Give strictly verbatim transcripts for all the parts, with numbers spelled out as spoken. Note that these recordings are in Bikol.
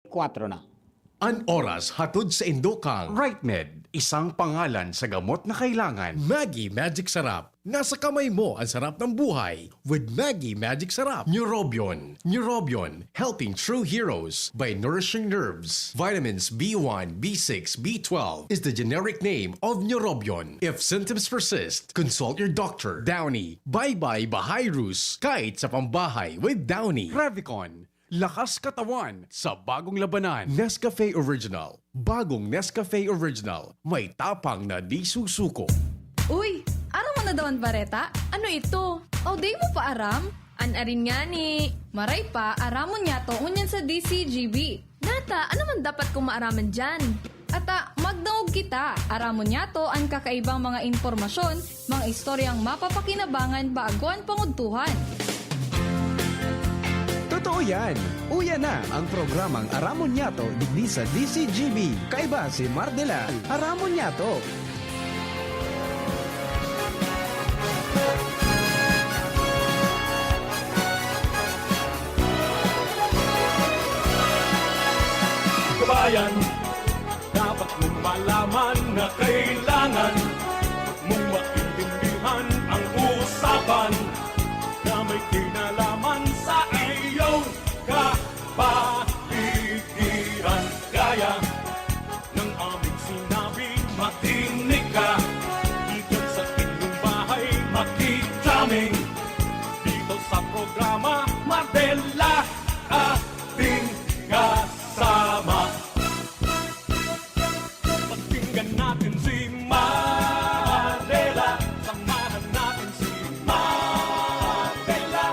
Kwatro na. An oras hatod sa indo kang RightMed, isang pangalan sa gamot na kailangan. Maggi Magic Sarap. Nasa kamay mo ang sarap ng buhay with Maggi Magic Sarap. Neurobion. Neurobion, helping true heroes by nourishing nerves. Vitamins B one, B six, B twelve is the generic name of Neurobion. If symptoms persist, consult your doctor. Downy. Bye-bye Bahayrus. Kahit sa pambahay with Downy. Revicon. Lakas katawan sa bagong labanan. Nescafe Original. Bagong Nescafe Original. May tapang na di susuko. Uy, aram mo na daw an bareta? Ano ito? O, di mo pa aram? An arin ngani. Maray pa, aramon niyato ngunyan sa D C G B. Nata, ano man dapat kong maaraman diyan? Ata, magdangog kita. Aramon niyato an kakaibang mga impormasyon, mga istoryang mapapakinabangan bago an pangudtuhan. Totoo yan! Uya na ang programang Aramon Niyato digdi sa D C G B. Kaiba si Mardela. Aramon Niyato! Kabayan, dapat mong malaman na kailangan mong maintindihan ang usapan na may kinalaman sa iyong kapaligiran. Kaya ng aming sinabi, makinig ka. Diyan sa inyong bahay, makikita kami. Dito sa programa, Mardela, ating kasama. Pakinggan natin si Mardela. Samahan natin si Mardela.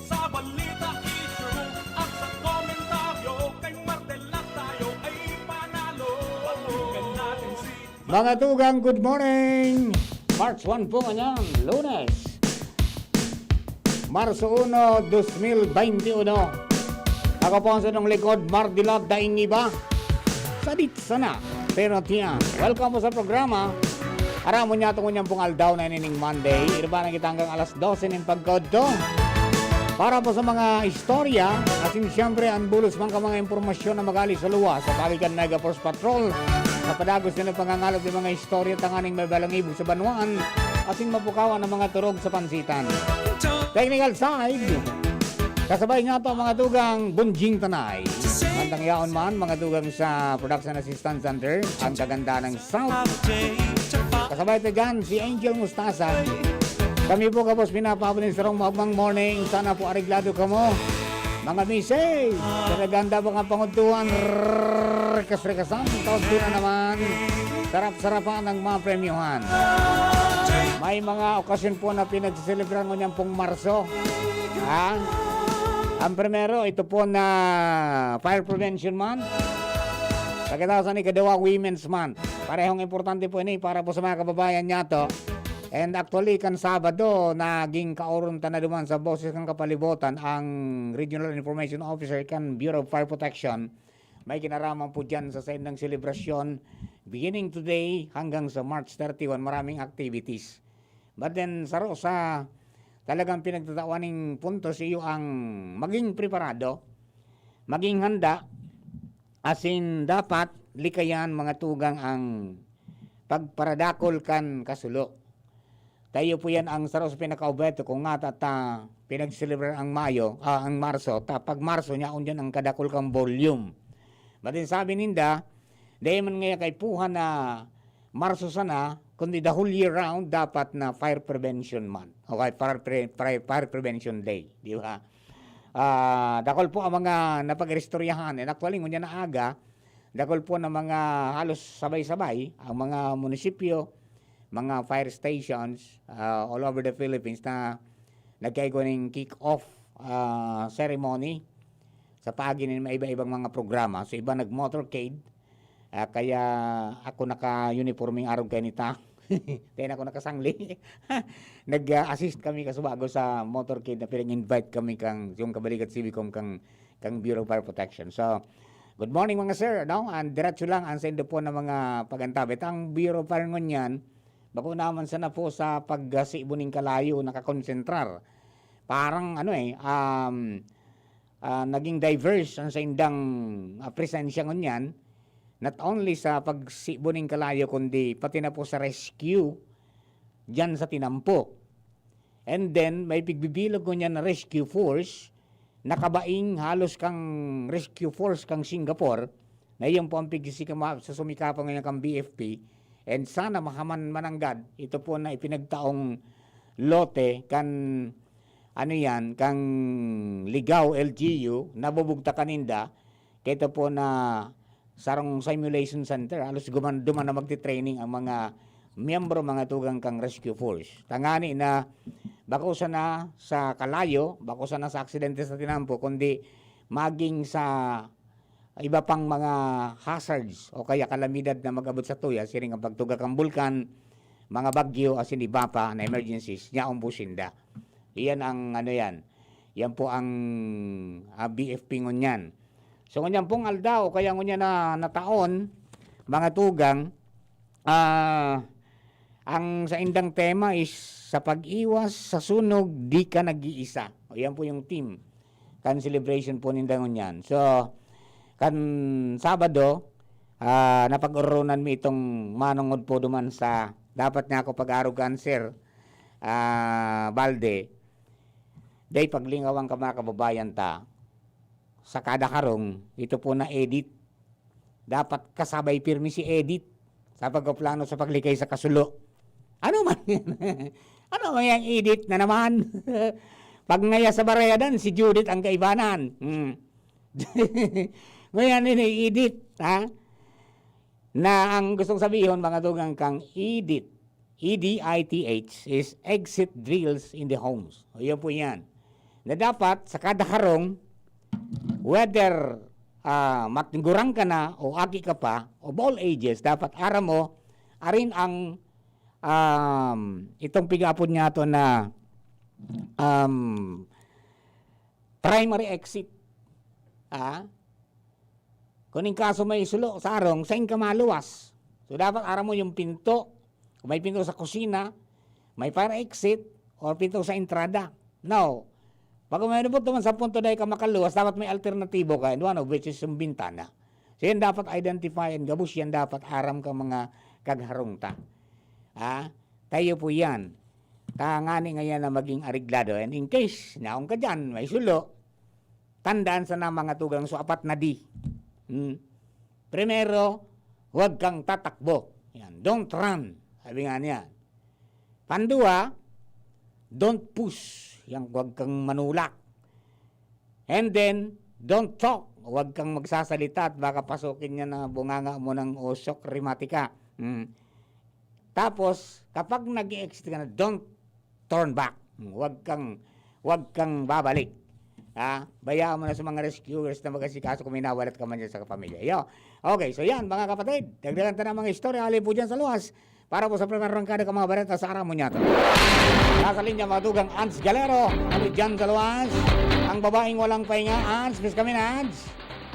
Sa balita, issue at sa komentaryo, kay Mardela tayo ay panalo. Pakinggan natin si Mga tugang, good morning! March one po ngayon, Lunes. Marso uno, dos mil baynti uno. Ako po ang sa inyong likod, Mardela, daing iba. Sadit sana, pero tiyan. Welcome po sa programa. Aramon niyato ngunyan pong aldaw na ini ning Monday. Irbana kita hanggang alas dose nin pagkaudto. Para po sa mga istorya, asin siyempre an bulos man ka mga impormasyon na mag-ali sa luwas sa paagi kan Mega Force Patrol, sa padagos na pangangalap ng mga istorya tanganing may balangibog sa banwaan, asin mapukawan ang mga turog sa pansitan. Technical side, kasabay niyato ang mga tugang Bunjing Tanay. Bandang yaon man, mga tugang sa Production Assistance Center, ang kagandahan ng South. Kasabay ta dyan, si Angel Mustasa. Kami po, gabos, pinapaabot nin sarong maugmang morning. Sana po areglado kamo, mga misis. Talagang dapat nga pangudtuhan, rekas-rekasan, taon na naman. Sarap-sarapan ang mga premyohan. May mga okasyon po na pinagseselebran ngunyan pong Marso. Ha? Ang primero, ito po na Fire Prevention Month. Pagkatapos, ang ikaduwa, Women's Month. Parehong importante po ini para po sa mga kababayan niyato. And actually, kan Sabado, naging kaoron ta na duman sa Boses kan Kapalibotan ang Regional Information Officer kan Bureau of Fire Protection. May kinaraman po dyan sa saindang selebrasyon, beginning today hanggang sa March thirty-one, maraming activities. But then, saro sa talagang pinagtatawan ning puntos iyo ang maging preparado, maging handa, asin dapat likayan, mga tugang, ang pagparadakol kan kasulo. Tayo po yan ang saro sa pinakaobheto kung ngata ta pinagselebrar ang Mayo, ah, ang Marso. Ta pag Marso, nyaon dyan ang kadakol kang volume. But then sabi ninda, dai man ngaya kaipuhan na Marso sana, kundi the whole year round, dapat na Fire Prevention Month. Okay, Fire, Pre- Fire, Fire Prevention Day, di ba? Ah, dakol po ang mga napag-iristoryahan. And actually, ngunyan na aga, dakol po na mga halos sabay-sabay ang mga munisipyo, mga fire stations, ah, all over the Philippines na nagkaigwa ning kick-off, ah, ceremony sa paagi nin mga iba-ibang mga programa. So, iba nag-motorcade, ah, kaya ako naka-uniformeng arog kainita. Kaya ako nakasangli. Nag-assist kami kasubago sa motorcade na pinag-invite kami kang, yung Kabalikat Civicom kang, kang Bureau of Fire Protection. So, good morning, mga sir, no? And diretso lang ang saindo po na mga pag-antabay. Ang Bureau of Fire ngunyan, bako naman sana po sa pagsibo ning kalayo nakakonsentrar. Parang ano eh, um, ah, naging diverse ang saindang, ah, presensya ngunyan, not only sa pagsibo ning kalayo, kundi pati na po sa rescue diyan sa Tinampo. And then, may pigbibilog ngunyan na rescue force, nakabaing halos kang rescue force kang Singapore, na iyon po ang pigsisikama-, susumikapan ngayon kang B F P. And sana mahaman mananggad ito po na ipinagtaong lote kan, ano yan, kang Ligao L G U, nabubugtakan ninda, kaya ito po na sarong simulation center, halos guman-, duman na magti-training ang mga miyembro, mga tugang kang rescue force. Tangani na bako sana sa kalayo, bako sana sa aksidente sa Tinampo, kundi maging sa iba pang mga hazards o kaya kalamidad na mag-abot sa tuya, siring ang pagtugak ang bulkan, mga bagyo, asin iba pa na emergencies, nyaon po sinda. Iyan ang ano yan. Yan po ang, ah, B F P ngunyan. So, ngunyan pong aldaw, o kaya ngunyan na, na taon, mga tugang, ah, ang saindang tema is sa pag-iwas sa sunog, di ka nag-iisa. O, yan po yung theme kan celebration po ninda ngunyan. So, kan Sabado, ah, napag-ororonan mi itong manongod po duman sa dapat niya ako pag-arog kan Sir, ah, Balde. Day, paglingawan ka, mga kababayan ta, sa kada harong, ito po na edit. Dapat kasabay pirmi si edit sa pagpaplano sa paglikay sa kasulo. Ano man yan? Ano man yan, edit na naman? Pag ngaya sa barayadan, si Judith ang kaibanan. Hmm. Ngayon, ini-edit, ha? Na ang gustong sabihon, mga tugang, kang edit, E D I T H, is exit drills in the homes. O, yun po yan. Na dapat, sa kada harong, whether, ah, matiguran ka na o aki ka pa, of all ages, dapat aram mo, arin ang, um, itong pig-aapod niya to na, um, primary exit. Ah? Kung in kaso may sulo sa arong, sain ka maluwas? So, dapat aram mo yung pinto. Kung may pinto sa kusina, may fire exit, or pinto sa entrada. Now, pag umaabot naman sa punto na ikaw makaluwas, dapat may alternatibo ka, and one of which is yung bintana. So, yan dapat identify, and gabos yan dapat aram ka, mga kagharong ta. Ah, tayo po yan. Tangani ngayon na maging areglado. And in case, naong ka dyan, may sulo, tandaan sana, mga tugang, so apat na D. Hmm. Primero, huwag kang tatakbo. Yan, don't run. Sabi nga niya. Pandua, don't push. Yan, huwag kang manulak. And then, don't talk. Huwag kang magsasalita at baka pasukin niya na bunganga mo ng usok rematika. Hmm. Tapos, kapag nag-i-exit ka na, don't turn back. Hmm, huwag kang, huwag kang babalik. Ha? Bayaan mo na sa mga rescuers na mag-asikaso kung may nawalat ka man dyan sa kapamilya. Yo. Okay, so yan, mga kapatid. Dagdagan ta na mga istorya, hali po dyan sa luwas. Para po sa Primera Arangkada kan mga bareta sa Aramo niya to. Nasa linya, mga tugang, Ans Galero. Ano dyan sa luwas? Ang babaeng walang pahinga, Ans, miss kami na, Ans.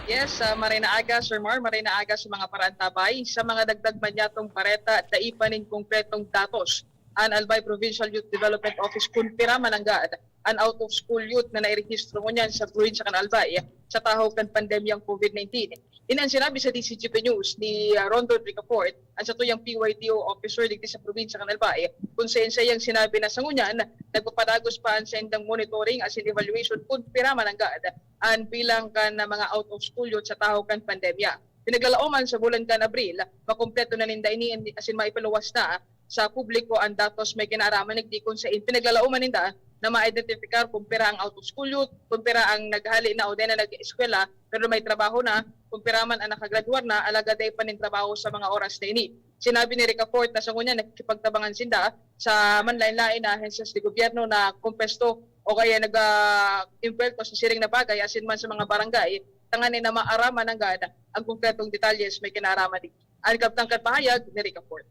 Yes, ah, maray na aga, Sir Mar, maray na aga sa mga paraantabay. Sa mga dagdag man yatong bareta, dai pa nin konkretong datos an Albay Provincial Youth Development Office kun pira man nanggad an out-of-school youth na nairehistro ngunyan sa probinsya kan Albay sa tahaw kan pandemyang COVID nineteen. Ini an sinabi sa D Z G P News ni, ah, Rondon Ricafort, an satuyang P Y D O officer digdi sa probinsya kan Albay, kun saen saiyang sinabi na sa ngunyan, nagpapadagos pa an saindang monitoring asin evaluation kun pira man nanggad an bilang kan mga out-of-school youth sa tahaw kan pandemya. Pinaglalaoman sa bulan kan Abril, makumpleto na ninda ini asin maipaluwas na sa publiko an datos may kinaaraman digdi kun saen pinaglalaoman ninda na ma-identify kun pira ang out-of-school youth, kun pira ang naghali na o di na nag-eskwela, pero may trabaho na, kun pira man ang nakagraduar na, alagad dai pa nin trabaho sa mga oras na ini. Sinabi ni Ricafort na sa ngunyan nakikipagtabangan sinda sa manlaen-laen na ahensyas de gobyerno na kumpesto o kaya nag, ah, impuwelto sa siring na bagay asin man sa mga barangay, tanganing maaraman nanggad an konkretong detalye sa may kinaaraman digdi. An kabtang kan pahayag ni Ricafort.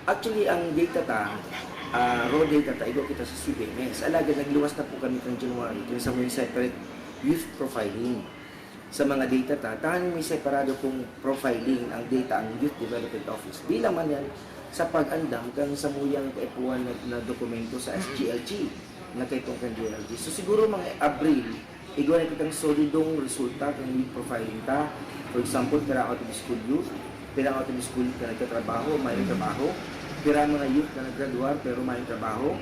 Actually, ang data ta, ah, raw data ta, igwa kita sa C B M S. Alagad nagluwas na po kami kan January, kung sa may separate youth profiling. Sa mga data ta, tanganing may separado pong profiling ang data ang Youth Development Office. Bilang man yan, sa pag-andam kan samuyang kaipuhan na, na dokumento sa S G L G, na kaipon kan G L G. So, siguro mga Abril, igwa na kitang solidong resulta kan youth profiling ta. For example, pira ang out of school youth, pira ang out of school youth na nagtatrabaho, may trabaho, pira ang mga youth na naggraduar pero may trabaho,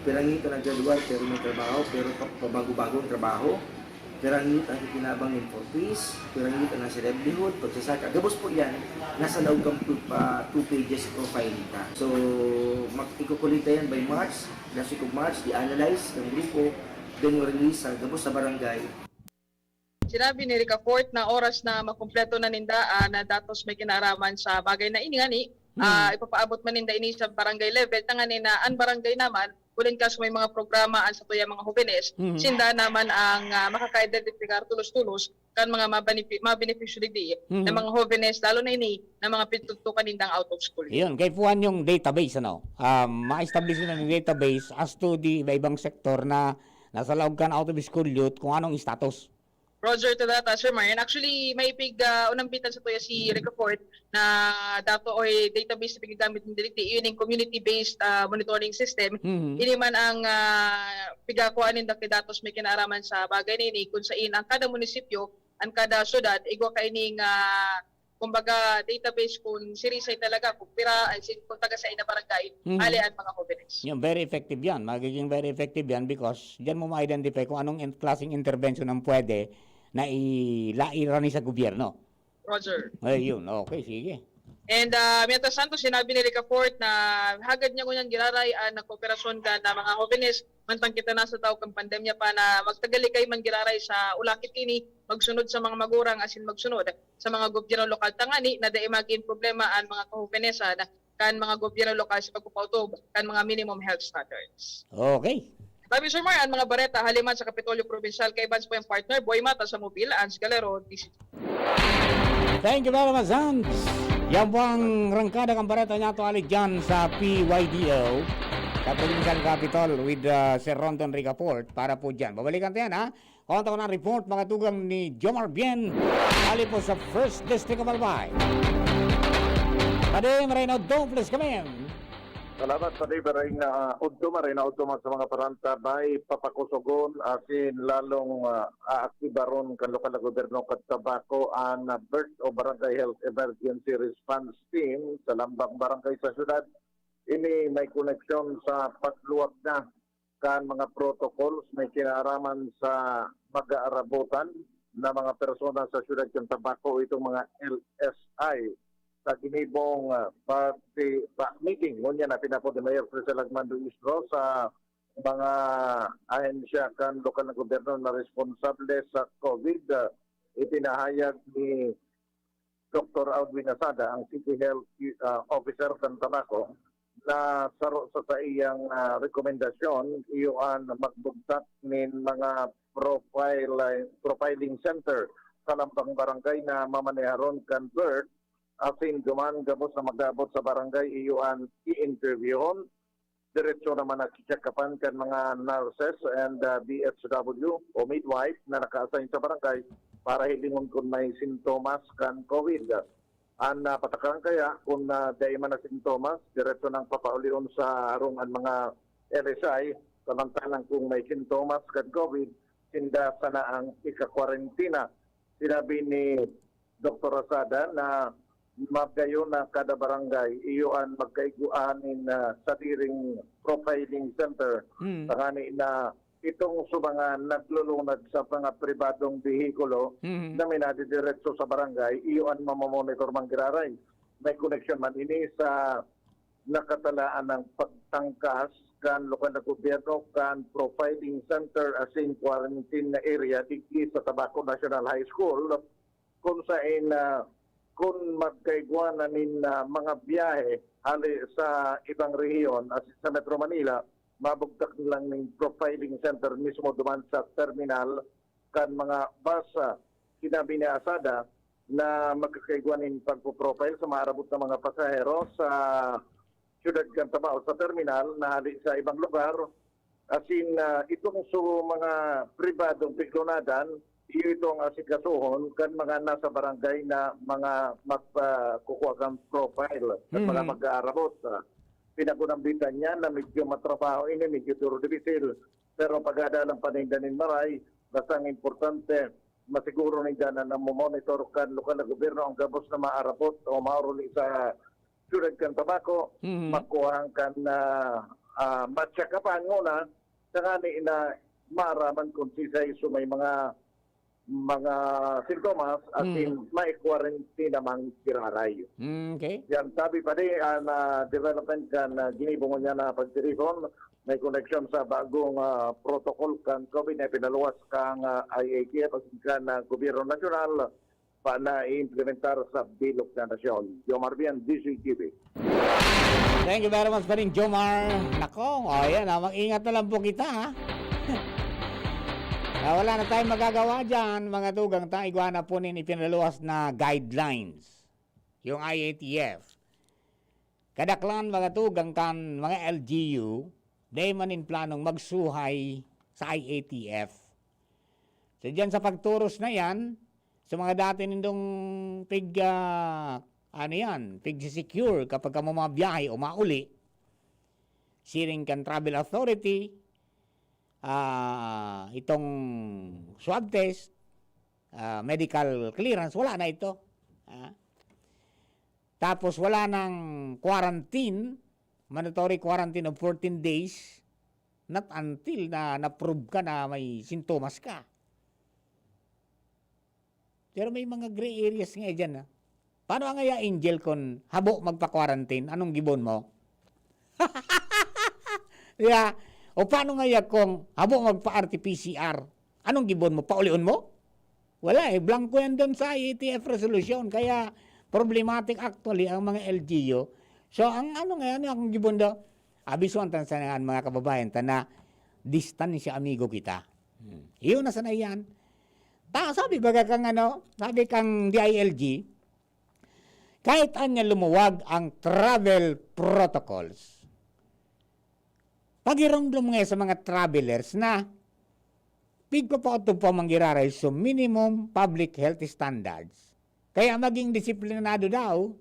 pira ang youth na naggraduar pero may trabaho, pero pa- pabago-bago ang trabaho, pira ang youth ang kikinabang nin four Ps, pira ang youth ang nasa livelihood, pagsasaka. Gabos po yan, nasa laog kan two, pa, two pages profile ta. So, mag ikukulita yan by March, last week of March, i-analyze ng grupo, then release sa gabos sa barangay. Sinabi ni Ricafort na oras na makumpleto na ninda ah, na datos may kinaaraman sa bagay na ini ngani, ah, ipapaabot man ninda ini sa barangay level, tangani na ang barangay naman, uling kaso may mga programa ang sa tuya mga hobenes, Mhm. sinda naman ang ah, makaka-identify tulos-tulos kan mga mabenefi- mabenepisyo digdi Mhm. ng mga hobenes, lalo na ini na mga pintutukan nindang out of school. Yun, kaipuhan yung database, ano? Um, ma-establish na ng database as to the iba-ibang sektor na nasa laog kan out of school youth kung anong status. Roger to that, uh, Sir Marian. Actually, may pig uh, unambitan sa tuya si Ricafort na dato o database na pinagamit ng Dili T, yun yung community-based uh, monitoring system. Mhm. Ini man ang uh, pigakuha nin datos may kinaaraman sa bagay na ini, kung sain ang kada munisipyo, ang kada syudad, igwa kaining uh, kumbaga database kung sirisay talaga, kung pira, ay sin- kung taga sa ina barangay, Mhm. ali ang mga hobenes. Yan, very effective yan. Magiging very effective yan because diyan mo ma-identify kung anong in- klaseng intervention ang pwede na ilairani sa gobyerno. Roger. Ay, yun. Okay, sige. And uh, mientras tanto, sinabi ni Ricafort na hagad niya ngunyan giraray ang nagkooperasyon ka na mga hobenes, mantang kita nasa tao kang pandemya pa na magtagalikay man giraray sa ulakit ini, magsunod sa mga magurang asin magsunod sa mga gobyerno lokal tangani na dai magin problema ang mga kahobenesan kan mga gobyerno lokal sa pagpapautob kan mga minimum health standards. Okay. Sabi Sir Mar, ang mga bareta haliman sa Kapitolyo Probinsyal kay Vance po yung partner, Boy Mata sa Mobil, Ans Galero, D C. Thank you very much, Hans. Yan po ang rangkada kan bareta niya to ali dyan sa P Y D O, sa Provincial Capitol with uh, Sir Rondon Ricafort para po dyan. Babalikan tayo na. Konta ko ng report, mga tugang ni Jomar Bien, ali po sa First District of Albay. Padi, maray na udto, please come in. Salamat sa libreng uh, udto, maray na udto man sa mga parantabay, papakusogon, asin lalong uh, aaktibaron kan lokal na gobyerno kan Tabaco ang uh, BERT o Barangay Health Emergency Response Team sa lambang barangay sa syudad. Ini may koneksyon sa pagluwag na kan mga protocols may kinaaraman sa mag-aarabotan na mga persona sa syudad kan Tabaco, itong mga L S I. Sa ginibong uh, party ba, meeting, ngunyan na pinapod ni Mayor Priscilla Armando Isro sa mga ahensya kan lokal na gobyerno na responsable sa COVID. Uh, ipinahayag ni Doktor Aldwin Asada, ang City Health uh, Officer kan Tabaco, na saro sa saiyang uh, rekomendasyon, iyo an magbugtak nin mga profile, profiling center sa lambang barangay na mamaneharon kan BERT, asin duman gabos na mag-abot sa barangay, iyo an i-interviewon. Diretso naman na kichekapan kan mga nurses and uh, B H W o midwife na naka-assign sa barangay para hilingon kung may sintomas kan COVID. An uh, patakan kaya kung uh, dai man na sintomas, diretso nang papaulion sa harong an mga L S I, samantalang kung may sintomas kan COVID, sinda sana ang ikakwarentina. Sinabi ni Doktor Asada na magayon na kada barangay, iyo an magkaiguan nin uh, sadiring profiling center. Hmm. Tangani na itong sa mga naglulunad sa mga pribadong bihikulo Mhm. na minadidiretso sa barangay, iyo an mamamonitor man giraray. May koneksyon man ini sa nakatalaan ng pagtangkas kan lokal na gobyerno kan profiling center asin quarantine na area digdi sa Tabaco National High School, kung sain uh, kung magkaigwa na nin uh, mga biyahe hali sa ibang rehiyon asin sa Metro Manila, mabugtak nilang ning profiling center mismo duman sa terminal kan mga bus. Uh, sinabi ni Asada na magkakaigwa nin pagpo-profile sa maarabot na mga pasahero sa siyudad kan Tabaco sa terminal na hali sa ibang lugar. Asin uh, itong so mga pribadong piglunadan, iyo itong asikasuhon kan mga nasa barangay na mga magpa-, kukuha kan profile at mga Mhm. mag-aarabot. Ah, pinagunambitan niya na medyo matrabaho ini, medyo duro dibisil. Pero pagadalan pa ninda nin maray, basta ang importante, masiguro ninda na namomonitor kan lokal na gobyerno ang gabos na maarabot o mauruli sa siyudad kan Tabaco, Mhm. makuha kan, ah, ah, matsyakapan nguna, tanganing na maaraman kung sisay so may mga, mga sintomas, asin Mm. maikwarentina man giraray. Mm, okay. Yan, sabi pa di, ah, na development kan, ah, ginibo ngunyan na pagtiripon, may koneksyon sa bagong, ah, protocol kan COVID na ipinaluwas kan, ah, I A T F asin kan, ah, gobyerno nasyonal, pa na i-implementar sa bilog na nasyon. Jomar Bian, D Z T V. Thank you very much pa rin, Jomar. Nako, o, yan, ah, mag-ingat na lang po kita, ha? Na wala na tayong magagawa dyan, mga tugang ta, igwa na po nin ipinaluwas na guidelines, yung I A T F. Kadaklan, mga tugang, kan mga L G U, dai man nin planong magsuhay sa I A T F. So, dyan sa pagturos na yan, sa mga dati nindong pig, ah, ano yan, pig-secure kapag ka mamabiyahe o mauli, siring kan travel authority, ah, itong swab test, ah, medical clearance, wala na ito. Ah. Tapos wala nang quarantine, mandatory quarantine of fourteen days, not until na na-prove ka na may sintomas ka. Pero may mga gray areas nga dyan, ah. Paano nga ya, Angel, kung habo magpa-quarantine? Anong gibon mo? Di ba? O paano nga ya kung habo magpa-R T P C R? Anong gibon mo? Paulion mo? Wala eh. Blanco yan doon sa I A T F resolution. Kaya problematic actually ang mga L G U. So, ang ano ngayon, akong gibon daw, abiso ang tansangan, mga kababayan, ta na distansya amigo kita. Hmm. Yun na sana yan. Ta, sabi baga kang ano, sabi kang D I L G, kahit anya lumuwag ang travel protocols, pagiromdom nga sa mga travelers na pigpapautog pa man giraray sa minimum public health standards. Kaya maging disiplinado daw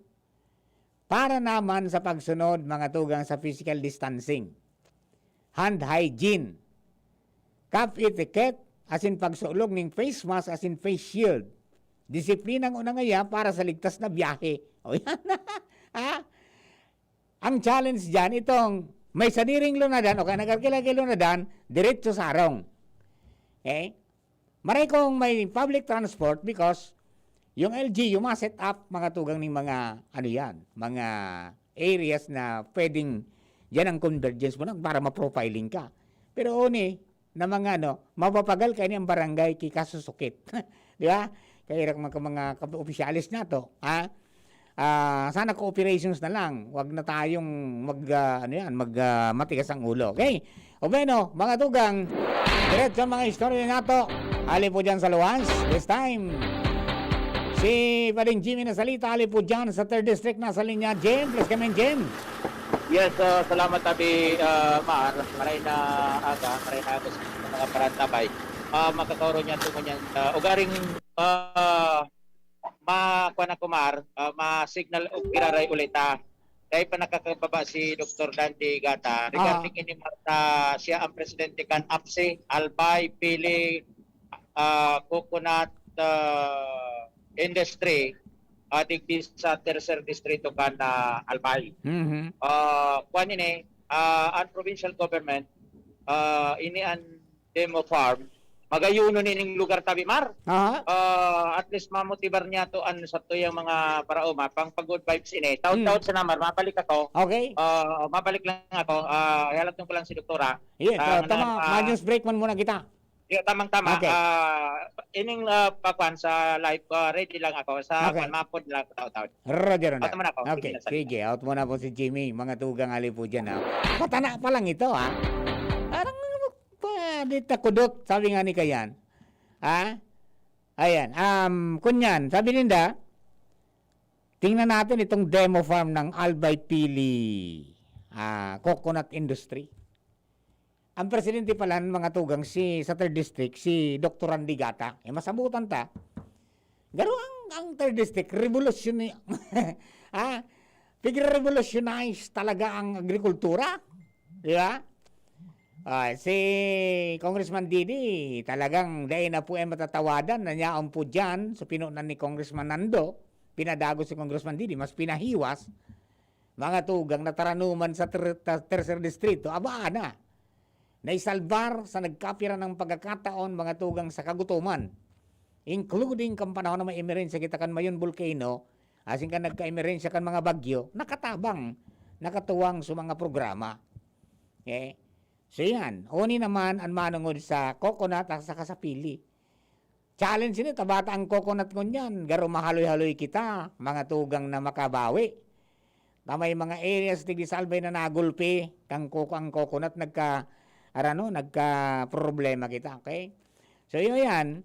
para naman sa pagsunod, mga tugang, sa physical distancing, hand hygiene, cough etiquette, asin pagsulog ning face mask asin face shield. Disiplina nguna ngaya para sa ligtas na biyahe. O yan. Ha? Ang challenge dyan, itong may sadiring lunadan o kaya nag-arkila kay lunadan, diretso sa harong. Okay? Maray kung may public transport because yung L G U ma-set up, mga tugang ning mga, ano yan, mga areas na pwedeng yan ang convergence mo na para ma-profiling ka. Pero oni, na mga ano, mapapagal kaini ang barangay ki kasusukit. Di ba? Kaya mga, mga kap-, opisyales na to, ha? Ah, sana cooperations na lang. Wag na tayong mag, ah, ano yan, mag, ah, matigas ang ulo. Okay? O bueno, mga tugang, diretso ang mga istorya nato. Ali po dyan sa Luwas. This time, si Pading Jimmy na salita, ali po dyan sa third District, nasa linya. Jim, please come in, Jim. Yes, ah, salamat, Abi, ah, Mar. Maray na aga, maray na aga sa mga parantabay. Ah, makakaoro niya ito ngunyan, ah, ugaring, ah, ma-, kuwan ako, Mar, ah, ma-signal o giraray ulit, ah. Dahil pa nakakababa si Doktor Dante Gata, regarding Ah. ini, Mar, na siya ang presidente kan APSI, Albay, Pili, ah, Coconut, ah, Industry, ah, digdi sa tercer distrito kan, ah, Albay. Mhm. Ah, kuwan ini, ah, ang provincial government, ah, ini ang demo farm. Magayuno nining lugar, tabi, Mar. Aha. Ah, at least mamotibar niya to ang sa tuyang mga paraoma, pang pa-good vibes ini. Taon-taon Hmm. sana, Mar, mabalik ako. Okay. Ah, mabalik lang ako. Ah, halatong ko lang si Doktora. Yes, Ah, ah, tama. na, ah, Ma-news break man muna kita. Yeah, tamang-tama. Okay. Ah, ining, ah, pakuan sa live, ah, ready lang ako. Sa Okay. kuan, mapod lang ako, taon-taon. Roger na. Out muna ako. Okay, Sige na, sige. sige. Out muna po si Jimmy. Mga tugang ali po dyan, ha. Patana pa lang ito, ha. Parang, ano, pwede takudot, sabi nga ni Kayan. Ha? Ayan. Um, kunyan, sabi ninda, tingnan natin itong demo farm ng Albay Pili, ah, Coconut Industry. Ang presidente pala ng mga tugang si, sa third district, si Doktor Randy Gatang. Eh, masabutan ta. Garo ang, ang third district, revolusyon ni, ha? Pigre-revolutionize talaga ang agrikultura. Di ba? Ah, si Congressman Didi, talagang dai na po yan matatawadan na niyaon po dyan. So, pinunan ni Congressman Nando, pinadagos si Congressman Didi, mas pinahiwas, mga tugang na taranuman sa ter-, ta-, tercer distrito, aba na. Naisalbar sa nagkapira ng pagkakataon, mga tugang sa kagutoman, including kan panahon na may emerensya kita kan Mayon Volcano, asin kan nagka-emerensya kan mga bagyo, nakatabang, nakatuwang sa mga programa. Okay? So yan, oni naman ang manungod sa coconut at saka sa pili. Challenge ini, tabata ang coconut ngunyan, garo mahaloy-haloy kita, mga tugang na makabawi. Ta may mga areas digdi sa Albay na nagulpi, kang coco-, ang coconut nagka, arano, nagka problema kita, okay? So, yun yan.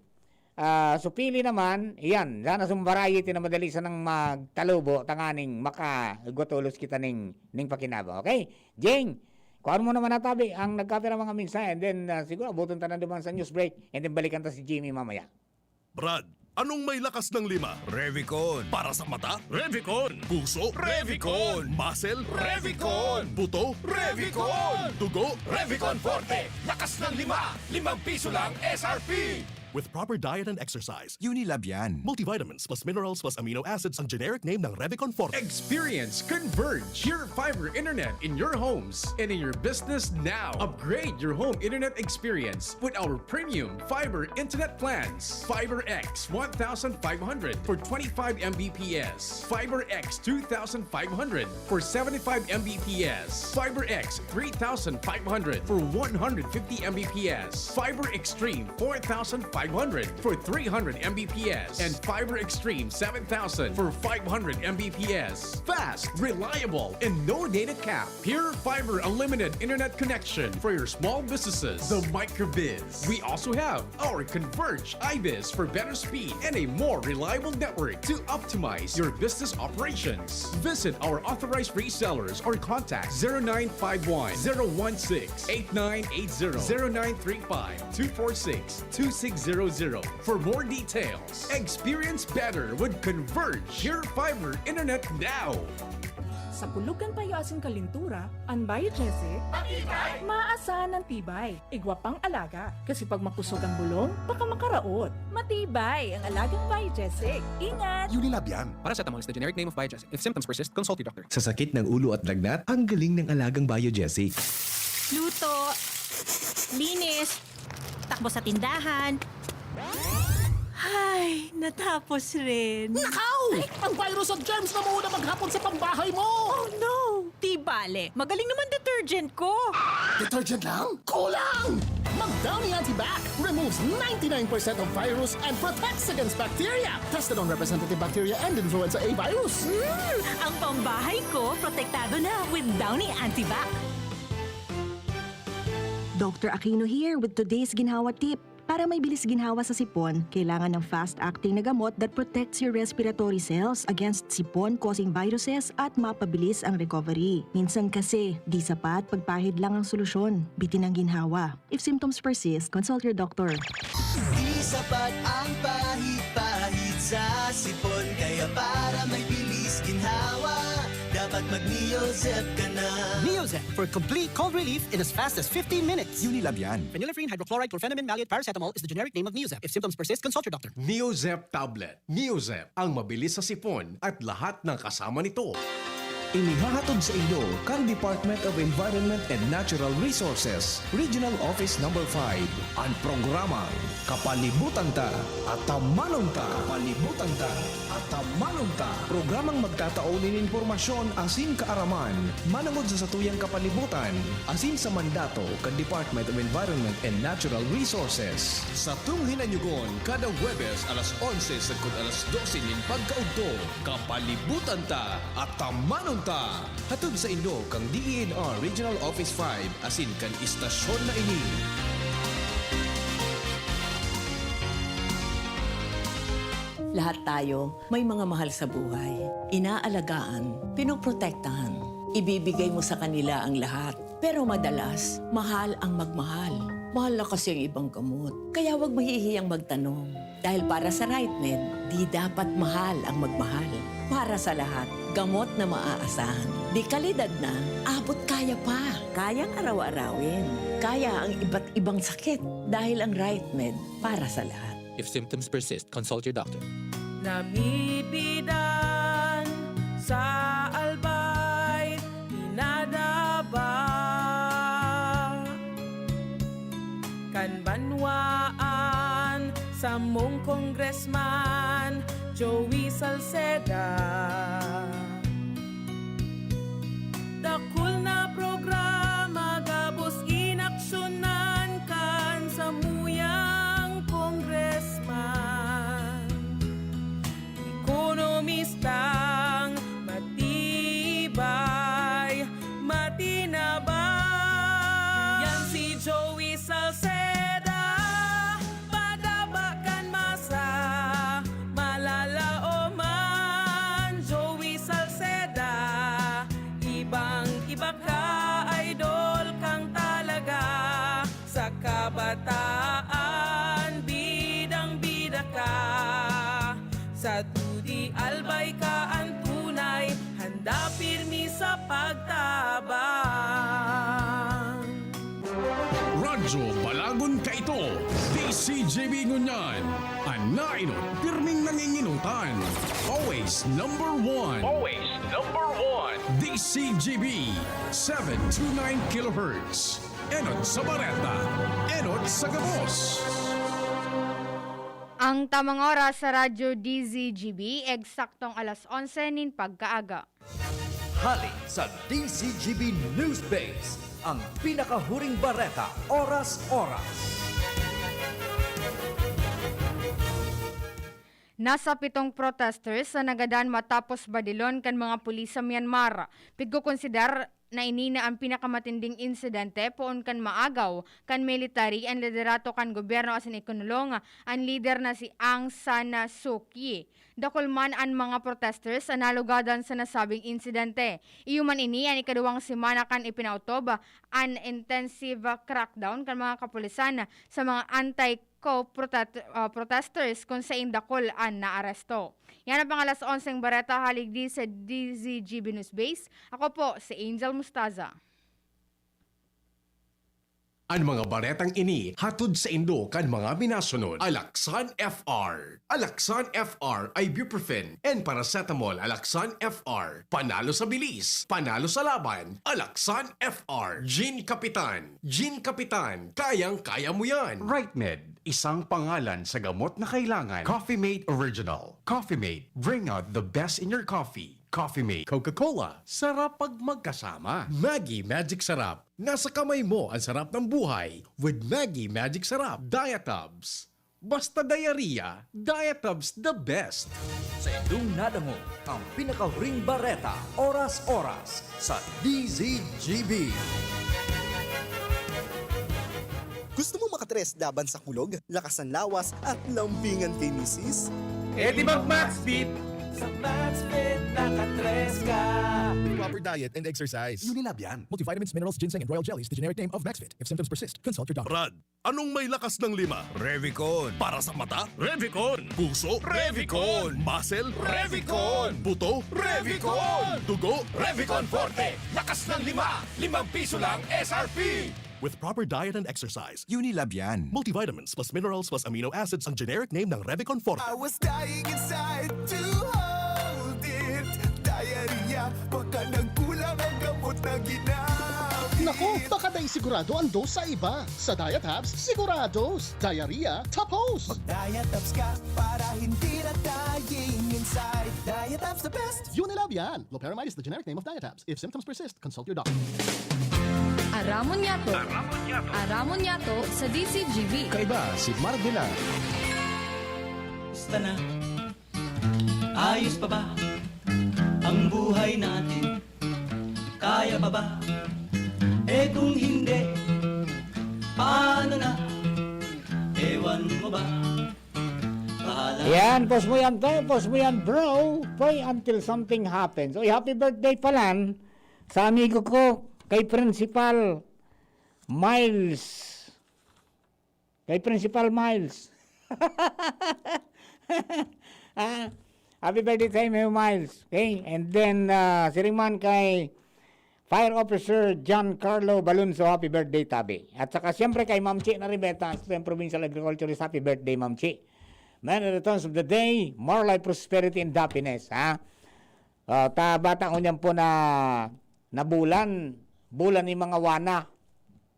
Ah, so, pili naman, yan, sana sumbaray iti na madali sanang magtalubo, tanganing makaigwa tolos kita ning, ning pakinabang, okay? Jing, kuhaan mo naman natabi ang nagkapira mga mensahe, and then, ah, siguro abuton ta na duman sa news break, and then balikan ta si Jimmy mamaya. Brad, anong may lakas ng lima? Revicon. Para sa mata? Revicon. Puso? Revicon. Muscle? Revicon. Buto? Revicon. Dugo? Revicon Forte. Lakas ng lima. Limang piso lang S R P. With proper diet and exercise. Unilab yan. Multivitamins plus minerals plus amino acids ang generic name ng Revicon Forte. Experience Converge, your fiber internet in your homes and in your business now. Upgrade your home internet experience with our premium fiber internet plans. Fiber X one thousand five hundred for twenty-five M B P S. Fiber X two thousand five hundred for seventy-five M B P S. Fiber X three thousand five hundred for one hundred fifty M B P S. Fiber Extreme four thousand five hundred for three hundred M B P S. And Fiber Extreme seven thousand for five hundred M B P S. Fast, reliable, and no data cap. Pure Fiber Unlimited Internet Connection for your small businesses. The Microbiz. We also have our Converge Ibis for better speed and a more reliable network to optimize your business operations. Visit our authorized resellers or contact zero nine five one, zero one six, eight nine eight zero, zero nine three five, two four six, two six zero zero for more details. Experience better with Converge Pure Fiber Internet now. Sa kulog kan payo asin kalintura, an Biogesic, matibay, maasahan ang tibay. Igwa pang alaga, kasi pag makusog ang bulong, baka makaraot. Matibay ang alagang Biogesic. Ingat! Unilab yan. Paracetamol is the generic name of Biogesic. If symptoms persist, consult your doctor. Sa sakit ng ulo at lagnat, ang galing ng alagang Biogesic. Luto, linis, takbo sa tindahan. Ay, natapos rin. Nakaw! Ang virus at germs na mauna maghapon sa pambahay mo! Oh no! Di bale, magaling naman detergent ko. Detergent lang? Kulang! Mag Downy Antibac removes ninety-nine percent of virus and protects against bacteria. Tested on representative bacteria and influenza A virus. Mm, ang pambahay ko, protektado na with Downy Antibac. Doctor Aquino here with today's Ginhawa Tip. Para may bilis ginhawa sa sipon, kailangan ng fast-acting na gamot that protects your respiratory cells against sipon-causing viruses at mapabilis ang recovery. Minsan kasi, di sapat pagpahid lang ang solusyon. Bitin ang ginhawa. If symptoms persist, consult your doctor. Di sapat ang pahid-pahid sa sipon. Kaya para may bilis ginhawa, dapat mag-Neozep ka na. Neozep for complete cold relief in as fast as fifteen minutes. Unilab yan. Phenylephrine hydrochloride chlorphenamine maleate paracetamol is the generic name of Neozep. If symptoms persist, consult your doctor. Neozep tablet. Neozep, ang mabilis sa sipon at lahat ng kasama nito. Inihahatod sa inyo kan Department of Environment and Natural Resources, Regional Office Number five, an programang Kapalibutan Ta, Atamanon Ta. Kapalibutan Ta, Atamanon Ta. Programang magtatao nin impormasyon asin kaaraman manongod sa satuyang kapalibutan asin sa mandato kan Department of Environment and Natural Resources. Satong hinanyugon kada Huwebes alas onse sagkod alas dose nin pagkaudto. Kapalibutan Ta, Atamanon Ta! Hatod saindo kan D E N R Regional Office five asin kan istasyon na ini. Lahat tayo may mga mahal sa buhay. Inaalagaan, pinoprotektahan. Ibibigay mo sa kanila ang lahat. Pero madalas, mahal ang magmahal. Mahal na kasi ang ibang gamot. Kaya 'wag mahihiyang magtanong. Dahil para sa RightMed, di dapat mahal ang magmahal. Para sa lahat, gamot na maaasahan. De kalidad na, abot kaya pa. Kayang araw-arawin. Kaya ang iba't ibang sakit dahil ang RightMed para sa lahat. If symptoms persist, consult your doctor. Namipidan sa albay, pinadaba kan banwaan samong Congressman Joey Salceda. Dakul na programa gabos inaksyonan kan samuyang congressman. Ekonomistang matibay, matinabang. Yan si Joey Salceda, padaba kan masa, malalaoman. Joey Salceda, ibang-iba ka, idol kang talaga. Sa kabataan, bidang-bida ka. Sa dudi albay ka an tunay, handa pirmi sa pagtabang. Radyo Balagon kaito, D C G B ngunyan. An nainot, pirming nanginginotan. Always number one. Always number one. D C G B, seven two nine kilohertz. Enot sa bareta, enot sa gabos. Ang tamang oras sa Radyo D Z G B, eksaktong alas onse nin pagkaaga. Hali sa D Z G B News Base, ang pinakahuring bareta, oras-oras. Nasa pitong protesters sa nagadan matapos badilon kan mga pulis sa Myanmar. Pigkokonsiderar na ini na an pinakamatinding insidente poon kan maagaw kan military an liderato kan gobyerno asin ikinolong an lider na si Aung San Suu Kyi. Dakul man an mga protesters na nalugadan sa nasabing insidente. Iyo man ini an ikaduwang semana kan ipinaotob an intensive crackdown kan mga kapulisan sa mga anti-coup prote-, ah, protesters, kun sain dakul an naaresto. Yan ang pang alas onseng bareta hali digdi sa D Z G B News Base. Ako po si Angel Mustaza. An mga baretang ini hatod saindo kan mga minasunod: Alaxan F R. Alaxan F R, ibuprofen and paracetamol. Alaxan F R, panalo sa bilis, panalo sa laban. Alaxan F R, Gin Kapitan. Gin Kapitan, kayang-kaya mo yan. Right Med, isang pangalan sa gamot na kailangan. Coffee Mate Original. Coffee Mate, bring out the best in your coffee. Coffee Mate. Coca-Cola, sarap pag magkasama. Maggi Magic Sarap. Nasa kamay mo ang sarap ng buhay with Maggi Magic Sarap. Diatabs. Basta diarrhea, Diatabs the best. Sa indong nadangog ang pinakahuring bareta, oras-oras, sa D Z G B. Gusto mo makatres laban sa kulog, lakas ng lawas, at lambingan kay misis? Eh di mag-Maxfit! Sa Maxfit, nakatres ka! Proper diet and exercise. Unilab yan. Multivitamins, minerals, ginseng, and royal jellies, the generic name of Maxfit. If symptoms persist, consult your doctor. Brad, anong may lakas ng lima? Revicon. Para sa mata? Revicon. Puso? Revicon. Muscle? Revicon. Buto? Revicon. Dugo? Revicon Forte. Lakas ng lima. Limang piso lang S R P. With proper diet and exercise. Unilab yan. Multivitamins plus minerals plus amino acids ang generic name ng Revicon Forte. I was dying inside to hold it. Diarrhea, baka nagkulang ang gamot na ginamit. Naku, baka dai sigurado ang dose sa iba. Sa Diatabs, sigurados. Diarrhea, tapos. Mag-Diatabs ka para hindi na dying inside. Diatabs the best. Unilab yan. Loperamide is the generic name of Diatabs. If symptoms persist, consult your doctor. Aramon Yato. Aramon Yato. Aramon Yato sa D Z G B. Kaiba si Marvela. Kumusta na? Ayos pa ba ang buhay natin? Kaya pa ba? Eh, kung hindi, paano na? Ewan mo ba? Bahala. Yan, pause mo yan, te. Pause mo yan, bro. Pray until something happens. Oy, happy birthday pala sa amigo ko, kay Principal Miles. Kay Principal Miles. Ah, happy birthday sa imo, Miles. Okay? And then, ah, siring man kay Fire Officer John Carlo Balunso, happy birthday, tabi. At saka siyempre kay Ma'am Chi Naribeta, Assistant Provincial Agriculturist, happy birthday, Ma'am Chi. Man, in the tones of the day, more life, prosperity, and happiness, ha? Ah, ta bata ko niyan po na, na bulan, bulan ni mga wana.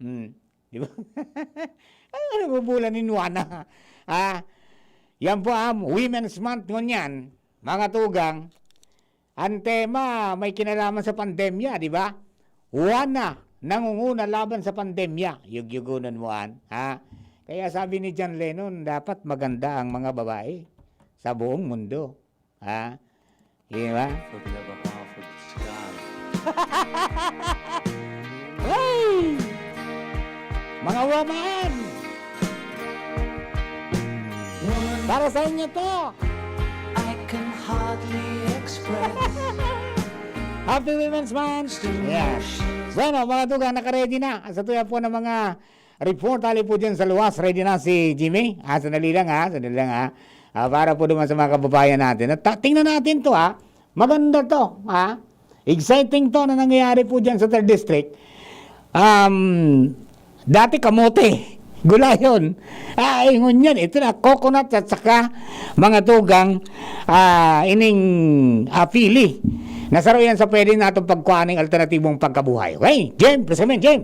Hmm. Di ba? Ano mo bulan ni wana? Ah, yan po ang Women's Month ngunyan, mga tugang. Ang tema may kinalaman sa pandemya, di ba? Wana, nangunguna laban sa pandemya. Yugyugunan mo an, ha? Kaya sabi ni John Lennon, dapat maganda ang mga babae sa buong mundo. Ha? Di ba? For the love of God, for the sky. Hey! Mga woman! Para sa inyo to! I can hardly express. Happy Women's Month! Yes. Bueno, mga tugang, nakaready na. Sa tuya po ng mga report, hali po dyan sa luwas. Ready na si Jimmy? Ah, sandali lang ha, sandali lang ha. Ah, para po naman sa mga kababayan natin. At ta- tingnan natin to ha. Maganda to ha. Exciting to na nangyayari po dyan sa third District. Um, dati kamote, gulayon. Ah, ingon yan. Ito na, coconut at saka mga tugang ah, ining ah, pili. Nasaro yan sa pwede natong pagkuha ng alternatibong pagkabuhay. Okay, Jem, present, Jem.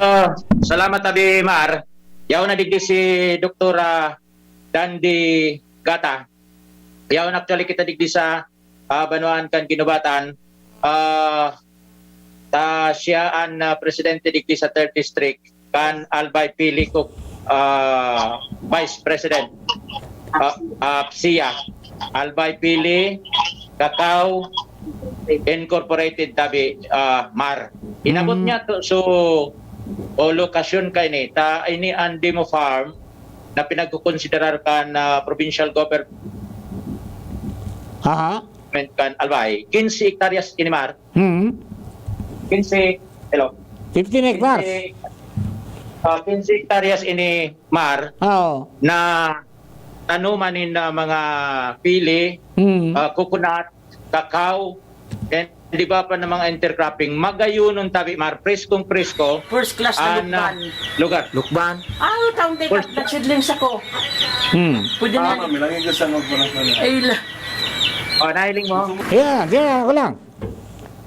Ah, salamat, Abi Mar. Yaon na digdi si Doktora Dandy Gata. Yaon actually kita digdi sa ah, banwaan kan Guinobatan. Ah, ta siya an ah, presidente digdi sa third district kan Albay Pili Cook, ah, Vice President. Ah, ah, siya. Albay Pili Cacao Incorporated, tabi ah, Mar. Inabot Mm. niya to, so o lokasyon kay ni ta ini an demo farm na pinagkukonsiderar kan ah, provincial government Aha. kan Albay. Quince hektaryas ini, Mar. Hmm. Quince, hello. fifteen hectares. Quince, ah, quince hektaryas ini, Mar, Oo. na tanuman nin ah, mga pili, Hmm. ah, coconut, cacao, and di ba pa ng mga intercropping. Magayonon, tabi, Mar, preskong presko First class na an ah, lukban. Lugar. Lukban. Ah, taon tayo First- nagsidling sa ko. Hmm. Pwede Ah, na. ma'am, ilang igos ang magpanatnan? Ay, la. Oh, nahiling mo? Yeah, yeah, ako lang.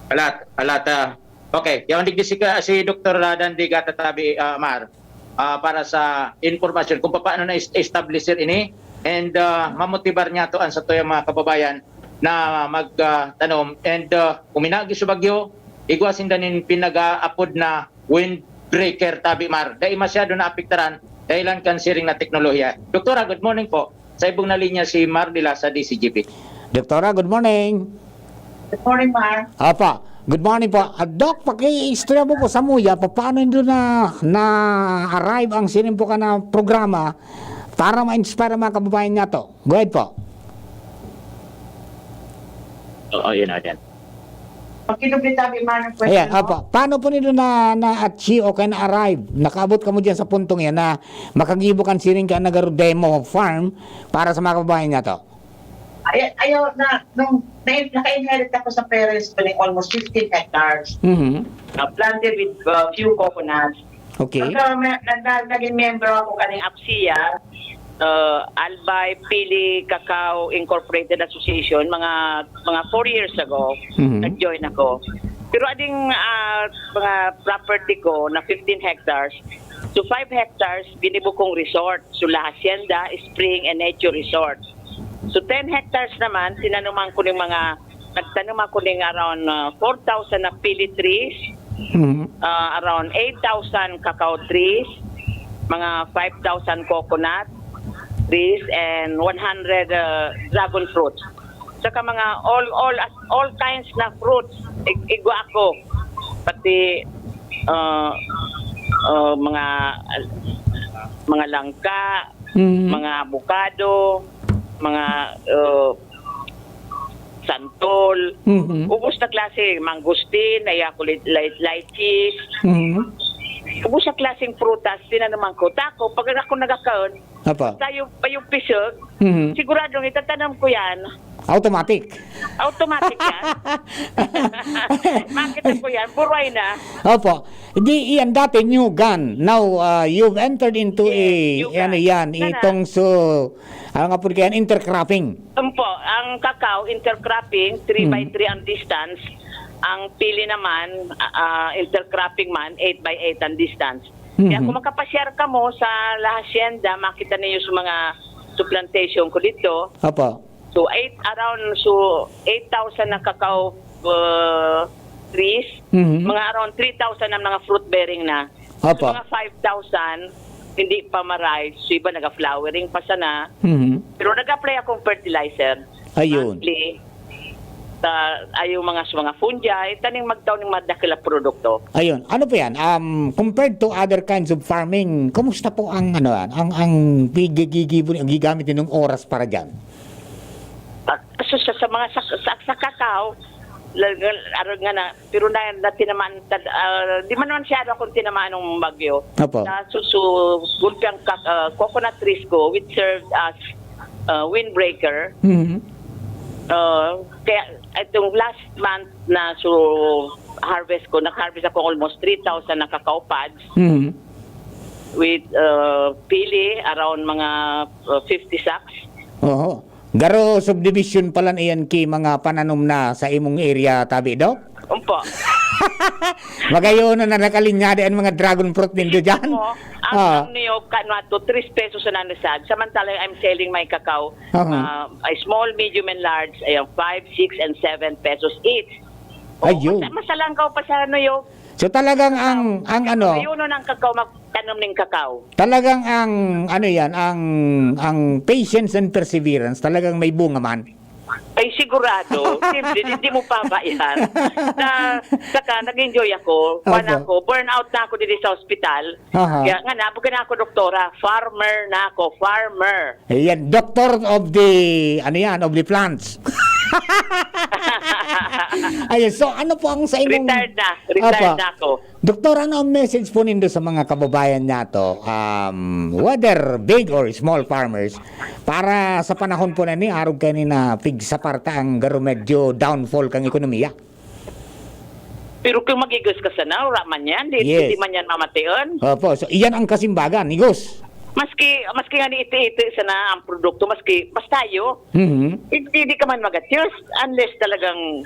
Alat, alat. ah. Okay, yaon digdi si, ka- si Doktor Dandy Gata, tabi ah, Mar, ah, para sa informasyon kung paano na-establish ini and ah, mamotibar niya to an satuyang mga kababayan na magtanom. And ah, kung minagi sa bagyo, igwa sinda nin pinag-aapod na windbreaker, tabi, Mar. Dai masyado naapektaran dahilan kan siring na teknolohiya. Doktora, good morning po. Sa ibong na linya si Mar Dila sa D C G P. Doktora, good morning. Good morning, Mar. Apa, good morning po. Ah, Doc, paki-istorya mo po sa muya, paano nyo na, na-arrive ang sining po ka na programa para ma-inspire ang mga kababayan nga to? Go ahead po. Oo, yun na yan. Pakilupit tabi, Mar, ang question Ayan, mo. apa, paano po nyo na, na-achieve o kaya na-arrive? Nakaabot ka mo dyan sa puntong yan na makagibo kan siring ka nagaro demo farm para sa mga kababayan nga to? Ay, ayaw na, nung na, naka-inherit ako sa parents ko ng almost fifteen hectares. Mhm. Uh, planted with uh, few coconuts. Okay. Pagka may, nag, nag, naging member ako kaning APSIA, uh, Albay Pili Cacao Incorporated Association, mga mga four years ago, Mhm. nag-join ako. Pero ading ah, mga property ko na fifteen hectares, so five hectares, ginibo kong resort. So La Hacienda, Spring, and Nature Resort. So ten hectares naman, tinanuman ko ng mga, nagtanom ako ng around uh, four thousand na pili trees, Mhm. uh, around eight thousand cacao trees, mga five thousand coconut trees, and one hundred uh, dragon fruits. Saka mga all all all kinds na fruits, ig- igwa ako. Pati uh, uh, mga mga langka, Mhm. mga avocado, mga uh, santol. Mhm. Ubos na klase, mangosteen, ay ako, li- li- lychees. Mhm. Ubos na klaseng prutas, tinanuman ko. Tako, pag ako nagkakaon, Apa. tayo pa yung pisog, Mhm. siguradong itatanam ko yan. Automatic. Automatic yan. Makita ko yan, buray na. Opo. Di iyan dati new gun. Now, uh, you've entered into a, Yes, new gun. ano yan, Sana. Itong so, ano nga po kaya, intercropping. Umpo, ang kakao, intercropping, three by three ang distance. Ang pili naman, ah, intercropping man, eight by eight ang distance. Kaya Mhm. kung makapasyar ka mo sa La Hacienda, makita niyo sa mga sa plantation ko dito. Opo. So, eight, around, so, eight thousand na kakao uh, trees. Mhm. Mga around three thousand ang mga fruit bearing na. Opo. So, mga five thousand, hindi pa ma-ripe. So, iba naga-flowering pa sana. Mhm. Pero nag-apply akong fertilizer. Ayun. Monthly, ta, ay yung mga, mga fungi, taning magtaw ng madakil na produkto. Ayun. Ano po yan? Um, compared to other kinds of farming, kumusta po ang, ano, ang, ang gigi-, gigi-, gigamit ninyong oras para dyan? Ah, so, sa, sa mga sa, sa, sa kakao, la- la- arog nga na, pero na, na tinamaan, tad, ah, di man naman siya akong tinamaan ng bagyo. Opo. Na susu, gulpi ang kak, ah, coconut trees ko, which served as uh, windbreaker. Mhm. Uh, kaya itong last month na so harvest ko, nag-harvest ako almost three thousand na cacao pods Mhm. with uh, pili around mga uh, fifty sacks. Oho. Garo subdivision pala iyan ki mga pananom na sa imong area, tabi, Doc? Umpo. Magayon na nakalinyada ang mga dragon fruit nindo dyan. Mo, ang, Ah. ang niyog, kano ato, three pesos na nasad. Samantala, I'm selling my cacao. Aha. Uh, a small, medium, and large, ay ang five, six, and seven pesos each. Oh, Ayun. Mas, masalangkaw pa sa niyog. So talagang ang ang ano, Ayun, ang cacao, magtanom ng cacao. talagang ang ano yan, ang ang patience and perseverance talagang may bunga man. Ay, sigurado. Siyempre, hindi mo pabayaan. Na, saka, nag-enjoy ako. Kuwan Opo. ako, burn out na ako dito sa ospital. Aha. Kaya nga, nabugan na ako, doktora. Farmer na ako, farmer. Ayan, doctor of the ano yan, of the plants. Ayun, so ano po ang sa imong Retired na. Retired Apa. Na ako. Doktor, ano ang message po nindo sa mga kababayan nato? Um, whether big or small farmers, para sa panahon po na ni, arog kayo ni na pigsaparta ang garo medyo downfall kang ekonomiya. Pero kung magigos ka sana, wala man yan. Di, Yes. Di man yan mamation. Opo, so iyan ang kasimbagan, igos. Maski, maski nga ni iti-iti sana ang produkto, maski basta yo, Mhm. hindi, hindi ka man mag-adjust unless talagang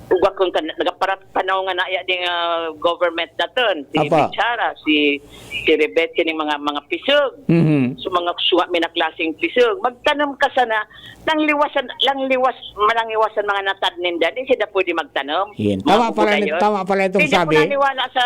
ugak kung kan nagapara panahon nga na iya ding ah, government naton, si Apa. Bichara, si si Rebet, sining mga mga pisog. Mhm. So mga suwa may na klaseng pisog. Magtanom ka sana, nang liwasan, lang liwas, malangiwasan mga natad ninda, di sila pwede magtanom. Yan. Mga Tama pala, bubugayon. Tama pala itong Hindi ako sabi. Naniwala sa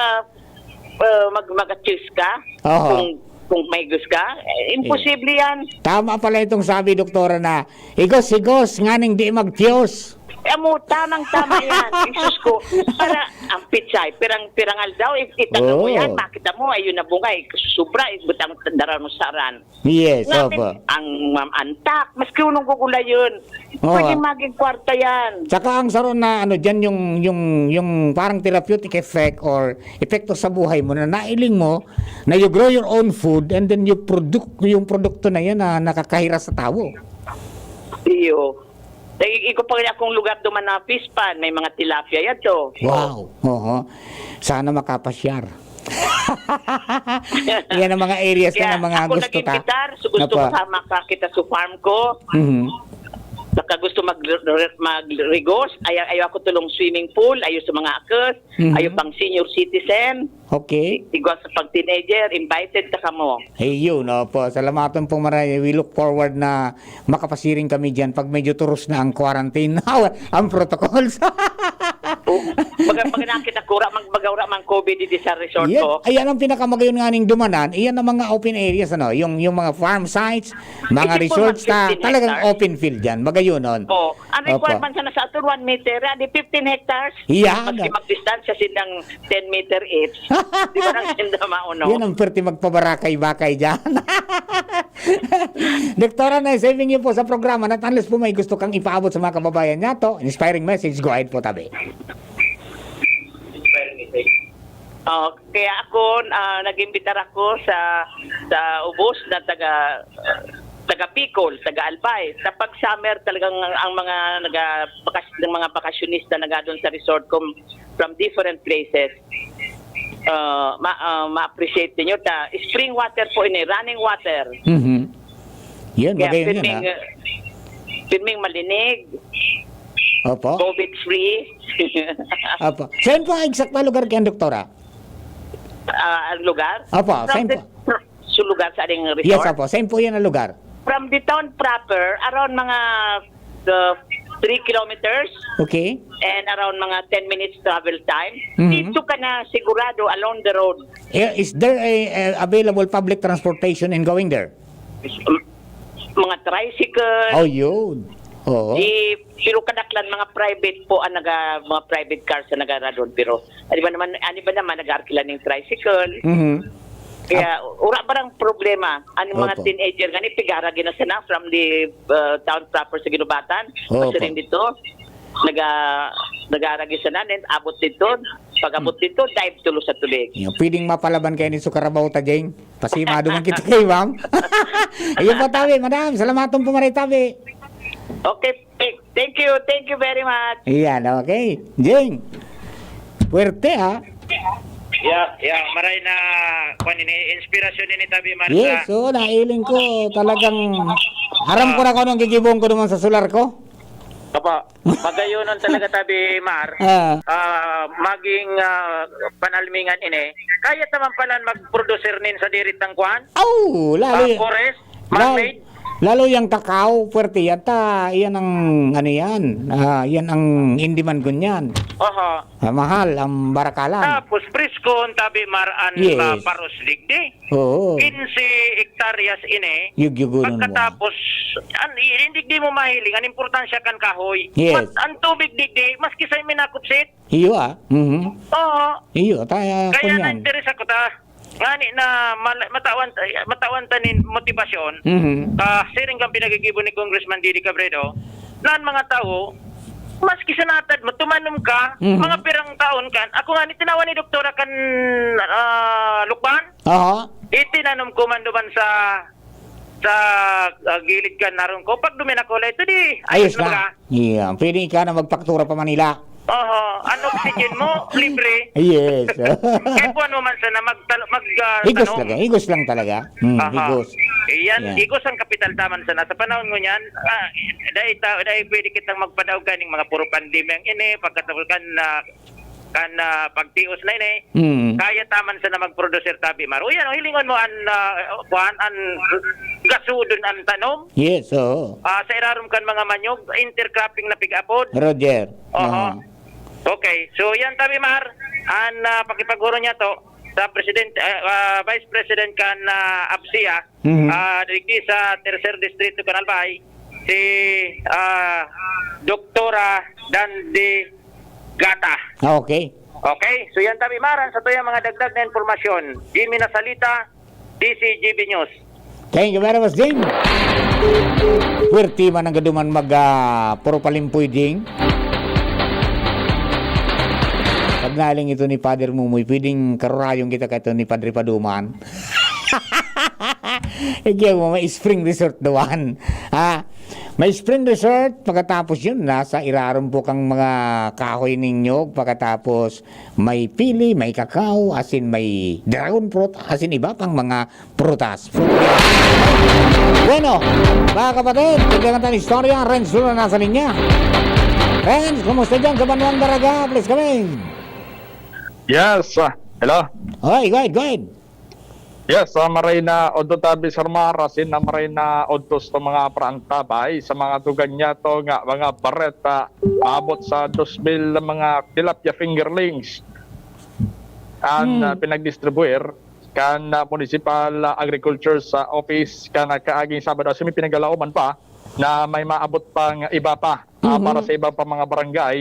uh, mag mag-choose ka Oho. kung kung may gusto ka. Eh, imposible yan. Tama pala itong sabi, doktora, na igos-igos nganing di magtiyos. Eh, mo, tamang-tama yan. Jesus ko, para ang pitsay, pirang, pirang aldaw, it- itanom mo Oo. Yan, makita mo, ayun na bunga, eh, sobra, eh, butang dara mo saran. Yes, Ngamin, opo. Ang mam- antak, maski unong gugulay yun, Oo. Pwede maging kwarta yan. Tsaka ang saro na ano diyan, yung yung yung parang therapeutic effect or epekto sa buhay mo na nailing mo na you grow your own food and then you produce yung produkto na yan na nakakahira sa tao. Iyo. Iko pa rin akong lugar duman na fish pond, may mga tilapia yan to. Wow. Oo. Sana makapasyar. Yan ang mga areas Kaya na mga ako gusto naging ta. Bitar, so gusto Apa. Ko sa makakita sa farm ko. Mhm. Saka gusto mag magrigos, ayaw, ayaw ako tulong swimming pool, ayaw sa mga akes, Mhm. Ayaw pang senior citizen, Okay. Igwa sa pag teenager, invited ta kamo. Hey, yun, opo. Salamaton pong maray. We look forward na makapasiring kami dyan pag medyo turos na ang quarantine, ang protocols. Baga, baga nakita ko, wala mang, baga wala mang COVID dito sa resort Yan, ko. Ayan ang pinakamagayon nga ning dumanan. Iyan ang mga open areas, ano, yung yung mga farm sites, mga Hindi po resorts, mag ta, fifteen talagang hectares. Open field yan. Magayon, on. Oh, Ang requirement sana sa aton, one meter, ah, di fifteen hectares. Yan. Maski magdistansya sindang ten meter each. Di ba nang sinda mauno? Yan ang perti magpabarakay-bakay dyan. Doktora, na saving niyo po sa programa, not unless po may gusto kang ipaabot sa mga kababayan niya to. Inspiring message, go ahead po, tabi. Oh, kaya ako, ah, nag-imbitar ako sa, sa ubos na taga, taga Bicol, taga Albay. Sa pag-summer, talagang ang, ang mga naga-, bakas-, ng mga bakasyonista na doon sa resort ko from different places, ah, ma-, ah, ma-appreciate ninyo ta. Spring water po ini, running water. Mhm. Yan, kaya magayon yan, pirming, ha? Ah, pirming malinig, Opo. COVID-free. Opo. Saan po ang exact na lugar kayan, Doktora? Ah, ang lugar? Opo, From saan the, po? Sa lugar sa ating resort? Yes, opo. Saan po yan ang lugar? From the town proper, around mga, uh, three kilometers. Okay. And around mga ten minutes travel time. Mhm. Dito ka na sigurado along the road. Eh, is there a, a available public transportation in going there? Mga tricycle. Oh, yun. Oo. Jeep. Pero kadaklan, mga private po ang naga-, mga private cars ang nagaradon. Pero, di ba naman, ano ba naman, nag-aarkila ng tricycle? Mhm. Kaya, ura ba ang problema? Ang mga Opo. Teenager, gani, pigara gina sana from the, uh, town proper sa Guinobatan, Opo. Pasiring dito, naga-, nag-aaragi sana, then abot dito, pag abot Hmm. dito, dive tulo sa tubig. Yung pwedeng mapalaban kayo ni Sukarabaw ta, Jeng. Pasimado man kita kay ma'am. Ayun po, tabi, madam. Salamaton po, maray tabi. Okay, thank you, thank you very much. Iyan, okay. Jing, puwerte, ha? Yeah, yeah, maray na, kwan ini, inspirasyon ini, tabi, Mark, Yes, ha? Oo, nailing ko. Talagang, aram ko Ah. na kung anong gigibong ko naman sa solar ko. Apa, magayonon talaga, tabi, Mar. Ah. Ah, maging, ah, panalmingan ini. Kaya naman pala mag-producer nin sa diritang kwan? Aw, lalo Ah, y-, forest, lal-, man-made? Lalo yang kakao, puwerte yan ta, yan ang, ano yan, ah, yan ang in demand ngunyan. Aha. Ah, mahal ang barakalan. Tapos, preskon, tabi, Mar, an, Yes. ah, paros digdi. Oo. Quince hektaryas ini. Yugyugunon mo. Pagkatapos, an, i-, hindi di mo mahiling an importansya kan kahoy. Yes. Mat-, an tubig digdi, maski sa minakupsit. Iyo, ah. Mhm. Oo. Iyo, ta-, Kaya kunyan. Na-interes ako ta. Ngani na mal-, matawan ta, matawan ta nin motibasyon. Mhm. Ah, siring kan pinagigibo ni Congressman Didi Cabredo, na an mga tawo, maski sa natad mo, tumanom ka, Mhm. mga pirang taon kan. Ako ngani, tinawan ni Doktora kan, ah, lukban. Aha. Itinanom ko man duman sa, sa, ah, gilid kan harong ko. Pag duminak ko, ito di, Ayos ayos na na. Baga. Yeah, pwede ka na magpaktura pa Manila. Oho, an oxygen mo, libre. Yes. Kaya kuwan mo man sana, magtal-, mag, ah, Higos tanom. Talaga, higos lang talaga. Hmm, Aha. Higos. Iyan, Yeah. higos ang kapital taman sana. Sa panahon ngunyan, ah, dahil ta-, dahil pwede kitang magpadaog kaning mga puro pandemya ini, pagkatapos kan, ah, kan, ah, pagtios na ini, Mm. kaya taman sana mag-producer tabi, Mar. O yan, o, hilingon mo an, ah, kuwan, an gasudon an tanom. Yes, oo. Ah, sa irarom kan mga manyog, intercropping na pig-apod. Roger. Oho. Ah. Okay. So, yan tabi, Mar. An, ah, pakipaguro niya to sa President, ah, ah, Vice President kan, ah, ABSIA, Mhm. ah, digdi sa Tercer Distrito kan Albay, si, ah, Doktora Dandy Gata. Ah, okay. Okay. So, yan tabi, Mar, an satuyang mga dagdag na impormasyon. Jimmy Nasalita, D C G B News. Thank you very much, Jing. Puwerte man ang gaduman mag, ah, puro palimpoy, Jing. Pag naling ito ni Father Mumoy, pwedeng karurayon kita kaito ni Padre Paduman. Igyan mo, may spring resort doon. Ha? May spring resort, pagkatapos yun, nasa irarom po kang mga kahoy ninyo, pagkatapos may pili, may kakao, asin may dragon fruit, asin iba pang mga prutas. Bueno, mga kapatid, bigyan natin istorya. Renz Luna nasa linya. Renz, kumusta dyan sa Banwang Daraga? Please come in. Yes, ah, hello. Oy, go ahead, go ahead. Yes, ah, maray na odto tabi, Sir Mar, asin na maray na odto sa mga praang tabay, sa mga tugang niya to nga mga bareta, maabot sa dos mil na mga tilapia fingerlings. An, Hmm. ah, pinagdistribuir kan, ah, Municipal, ah, Agriculture sa office kan, ah, kaaging Sabado, asin may pinagalaoman pa na may maabot pang iba pa. ah, Mhm. para sa iba pa mga barangay,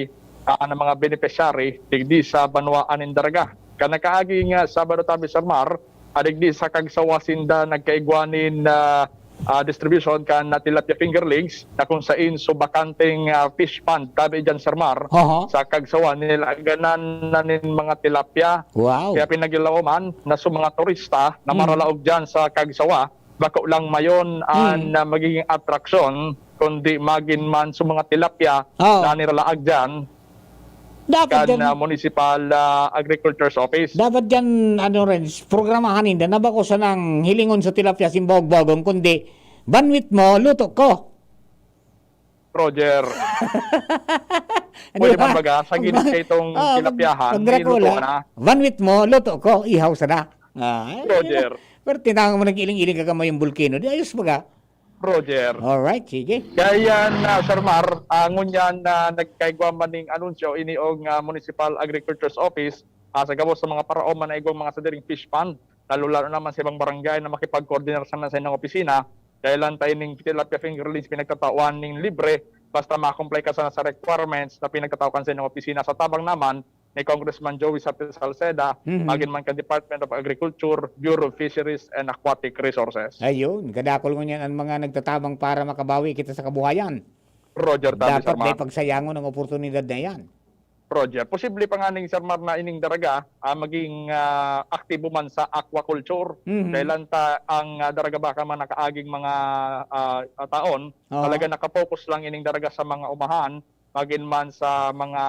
ah, na mga beneficiary digdi sa banwaan nin Daraga. Kan nakaagi nga Sabado tabi, Sir Mar, ah, digdi sa Cagsawa sinda nagkaigwa nin, ah, ah, distribution kan, ah, tilapia fingerlings na kung sain so bakanteng, ah, fish pond tabi diyan, Sir Mar, Aha. sa Cagsawa, nilaganan na nin mga tilapia. Wow. Kaya pinagilaoman na sa mga turista na Hmm. maralaog diyan sa Cagsawa, bako lang mayon an, Hmm. ah, magiging atraksyon, kundi magin man sa mga tilapia Oo. na niralaag diyan Dapat kan, diyan ah, Municipal, ah, Agriculture's Office. Dapat diyan, ano rin, programahan ninda na bako sanang hilingon sa tilapia simbawag-bawagon, kundi banwit mo, luto ko. Roger. Di Pwede ba? man baga, sa gilid Mag-, kaitong oo, mag-, tilapyahan, may luto mag-Dracula. na. Banwit mo, luto ko, ihaw sana. Ah, Roger. Pero tinangan mo, nag-iling-iling ka kamay yung bulkino. Di ayos baga. Roger. Alright, sige. Kaya yan, ah, Sir Mar, ah, ngunyan na nagkaigwa man ning anunsyo, ini og, ah, Municipal Agriculture's Office, ah, sa gabos sa mga paraoma na igwang mga sadiring fish pond, lalo-lalo naman sa ibang barangay na makipagkoordinar sana sa inyong opisina, dahil lang tayo ning tilapia fingerlings pinagtatawan ning libre, basta ma-comply ka sana sa requirements na pinagtatao kan sa inyong opisina. Sa tabang naman ni Congressman Joey Sarte Salceda, Mhm. magin man kan Department of Agriculture, Bureau of Fisheries and Aquatic Resources. Ayun, kadakol ngunyan ang mga nagtatabang para makabawi kita sa kabuhayan. Roger, tabi, Dapat Sir Mar. may pagsayangon ang oportunidad na yan. Roger, posible pa nga ning, Sir Mar, na ining Daraga, ah, maging, ah, aktibo man sa aquaculture. Mhm. Dahil lang ta, ang, ah, Daraga baka man nakaaging mga, ah, ah, taon, Oo. talaga nakapokus lang ining Daraga sa mga umahan, magin man sa mga,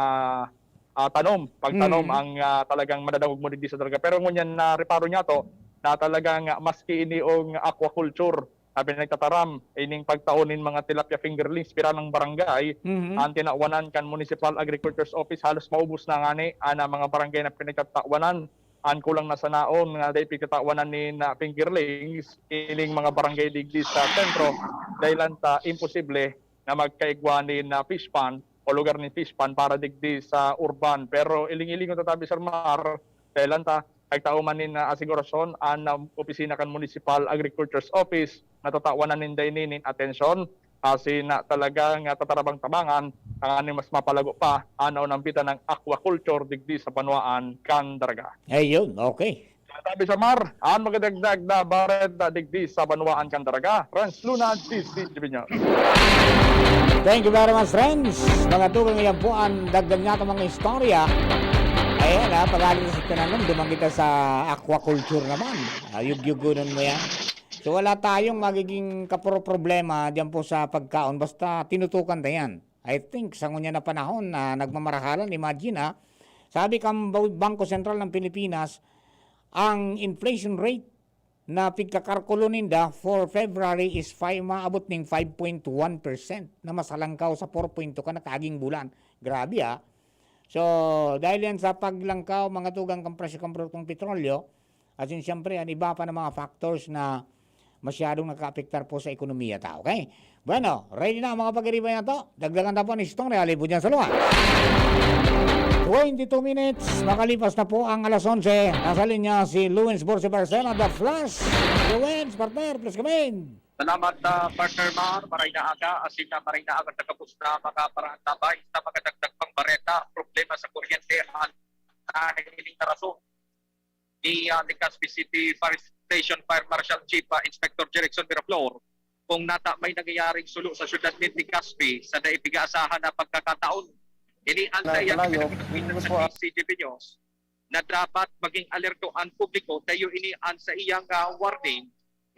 ah, tanom, pagtanom Mm. ang, ah, talagang madadangog mo digdi sa Daraga. Pero ngunyan na reparo niya to, na talagang, ah, maski ini ong aquaculture na pinagtataram, ining pagtao nin mga tilapia fingerlings, pira ng barangay, Mhm. ang tinawanan kan Municipal Agriculture's Office, halos maubos na ngani, ana, mga barangay na pinagtatawanan. Ang kulang na sa naon nga dai pinagtatawanan nin, ah, fingerlings, ining mga barangay digdi sa sentro, dahil lang ta imposible na magkaigwa nin, ah, fish pond o lugar nin fish pond para digdi sa urban. Pero iling-ilingon ta tabi, Sir Mar, dahil lang ta, nagtao man nin, ah, asigurasyon an, ah, opisina kan Municipal Agriculture's Office na tatawanan ninda ini nin atensyon, asin na talaga nga tatarabang-tabangan tanganing mas mapalago pa an naunang bita ng aquaculture digdi sa banwaan kan Daraga. Ayun, okay. Tabi, Sir Mar, an magadagdag na bareta digdi sa banwaan kan Daraga, Renz Luna, D Z T V News. Thank you very much, Renz. Mga tugang, iyan po ang dagdag natin mga istorya. Ayan, ha, pag-alis sa tinanom, duman kita sa aquaculture naman. Ayugyugunon mo yan. So, wala tayong magiging kapro-problema diyan po sa pagkaon. Basta tinutukan na yan. I think, sa ngunyan na panahon na nagmamarahalan, imagine, ha, sabi kang Bangko Sentral ng Pilipinas, ang inflation rate na pigkakalkulo ninda for February is five, maabot ning five point one percent na mas halangkaw sa four point two kan nakaaging bulan. Grabe, ah. So, dahil yan sa paglangkaw, mga tugang, kan presyo kan produktong petrolyo, at yun, siyempre, ang iba pa na mga factors na masyadong nakaapektar po sa ekonomiya ta, okay? Bueno, ready na ang mga pag-iriba na to. Dagdagan ta po ang istorya, halipod yan sa luha. Twenty-two minutes, makalipas na po ang alas onse. Nasa linya si Luwens Borse Barcela, The Flash. Luwens, partner, please come in. Salamat, ah, partner Mar. Maray na aga, asin na maray na aga sa gabos na mga paraantabay sa mga dagdag pang bareta, problema sa kuryente, at nahiling na rason ni, ah, Legazpi City Fire Station Fire Marshal Chief, ah, Inspector Jerickson Miraflor, kung nata may nangyayaring sulo sa syudad nin Legazpi sa dai pig-aasahan na pagkakataon. Ini ang Na sa iyang kalayo, pinagpinagpitan yun po sa ang C G P News na dapat maging alerto ang publiko, tayo ini ang sa iyang, ah, warning.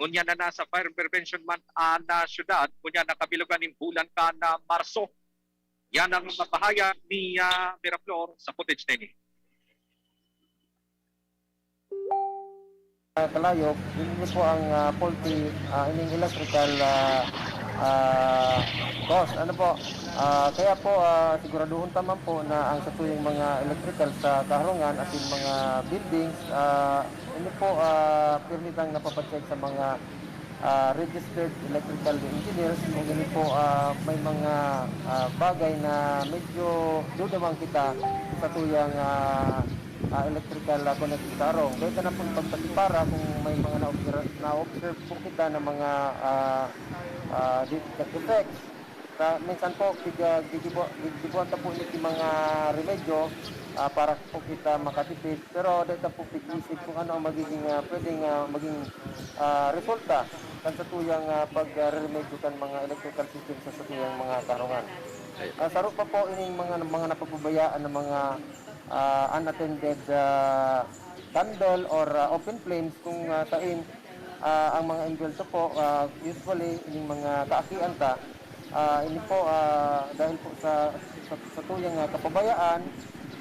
Ngunyan na nasa Fire Prevention Month ang, ah, syudad, ngunyan na kabilugan nin bulan kan, ah, Marso. Yan ang mapahayag ni, ah, Miraflor sa footage na ini. Ah, kalayop, yun, yun po ang, ah, faulty, ah, ining electrical, ah, ah, cause. Ano po? Ah, kaya po, ah, siguraduhon ta man po na ang satuyang mga electrical sa kaharungan asin mga buildings, ah, ini po, ah, pirmi tang napapacheck sa mga, ah, registered electrical engineers kung ini po, ah, may mga, ah, bagay na medyo duda man kita sa satuyang, ah, ah, electrical, ah, connected sa harong. Dai ta na pagpagpasipara kung may mga na-observe, na-observe po kita na mga, ah, ah, de-, defects. Sa minsan po, pig-, ah, gigibo-, gigibuan ta po ini ki mga remedyo, ah, para po kita makatipid. Pero dai ta po pig-isip kung ano ang magiging, ah, pwedeng, ah, maging, ah, resulta kan satuyang, ah, pag, ah, reremedyo kan mga electrical system sa satuyang mga karungan. Ay. Ah, saro pa po ining mga, mga napapabayaan na mga, ah, unattended, ah, candle or, ah, open flames kung, ah, sain, ah, ang mga embwelto po, ah, usually, ining mga kaakian ta, ah, ini po, ah, dahil po sa, sa, satuyang, ah, kapabayaan,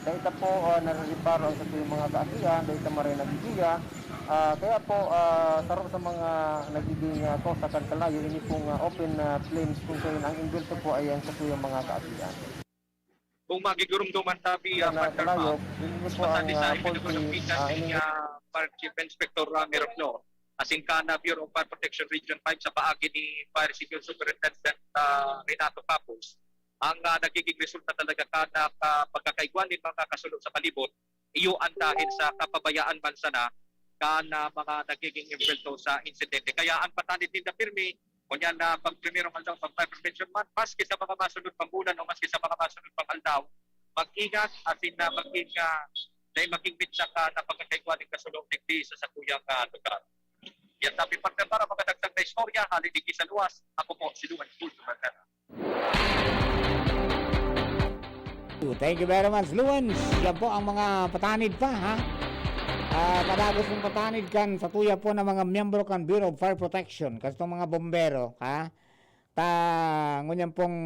dai ta po, ah, narereparo ang satuyang mga kaakian, dai ta maray nagigiya. Ah, kaya po, ah, saro sa mga nagiging, ah, kosa kan kalayo, ini pong, ah, open, ah, flames kung sain ang embwelto po ay ang satuyang mga kaakian. Kung magigurumduman tabi, ah, Yan na, Partner Mac, kalayo, yun po ang, importante sa ah, amin na faulty, pinagpitan ah, ni, ini- ah, Fire Chief Inspector Ramiro Flor. Asin kan, ah, Bureau of Fire Protection Region five sa paagi ni Fire Civil Superintendent, ah, Renato Papos, ang, ah, nagiging resulta talaga kan, ah, ka-, pagkakaigwa nin mga kasulo sa palibot, iyo an dahil sa kapabayaan man sana kan, ah, mga nagiging embwelto sa insidente. Kaya ang patanid ninda pirmi, ngunyan na pag primerong aldaw, pag Fire Prevention Month, maski sa mga masunod pang bulan o maski sa mga masunod pang aldaw, mag-ingat asin na maging, ah, dai maging mitsa ka na pagkakaigwa nin kasulo digdi sa satuyang, ah, lugar. Yan sabi, partner, para makadagdag na istorya, hali digdi sa luwas, ako po si Luan Julio Vergara. Thank you very much, Luan. Yan po ang mga patanid pa, ha? Ah, padagos ng patanid kan satuya po ng mga miyembro kan Bureau of Fire Protection, kastong mga bombero, ha? Ta, ngunyan pong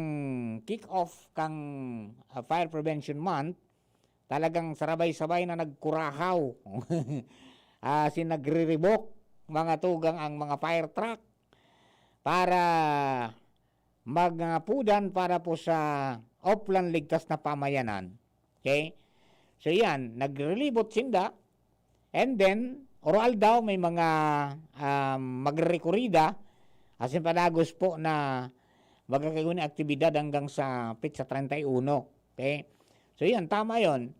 kick-off kang, ah, Fire Prevention Month, talagang sarabay-sabay na nagkurahaw. Ah, si nagriribok, mga tugang, ang mga fire truck para magpudan para po sa Oplan Ligtas na Pamayanan. Okay? So, yan, nagrelibot sinda. And then, oro aldaw, may mga, um, magrerekurida, asin padagos po na magkakaigwa nin aktibidad hanggang sa petsa treinta y uno. Okay? So, yan, tama yon.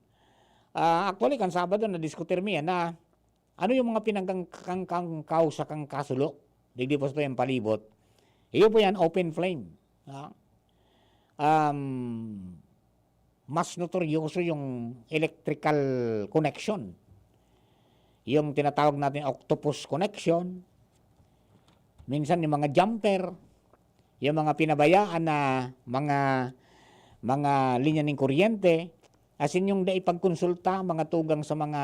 Ah, actually, kan Sabado, nadiskutir mi yan na ano yung mga pinangkang-, kang-, kang-, kausa kang kasulo. Digdi po sa tuyang palibot. Iyo po yan, open flame. Ah, um, mas notoryoso yung electrical connection. Yung tinatawag natin octopus connection. Minsan yung mga jumper, yung mga pinabayaan na mga, mga linya nin kuryente, asin yung dai pagkonsulta, mga tugang sa mga,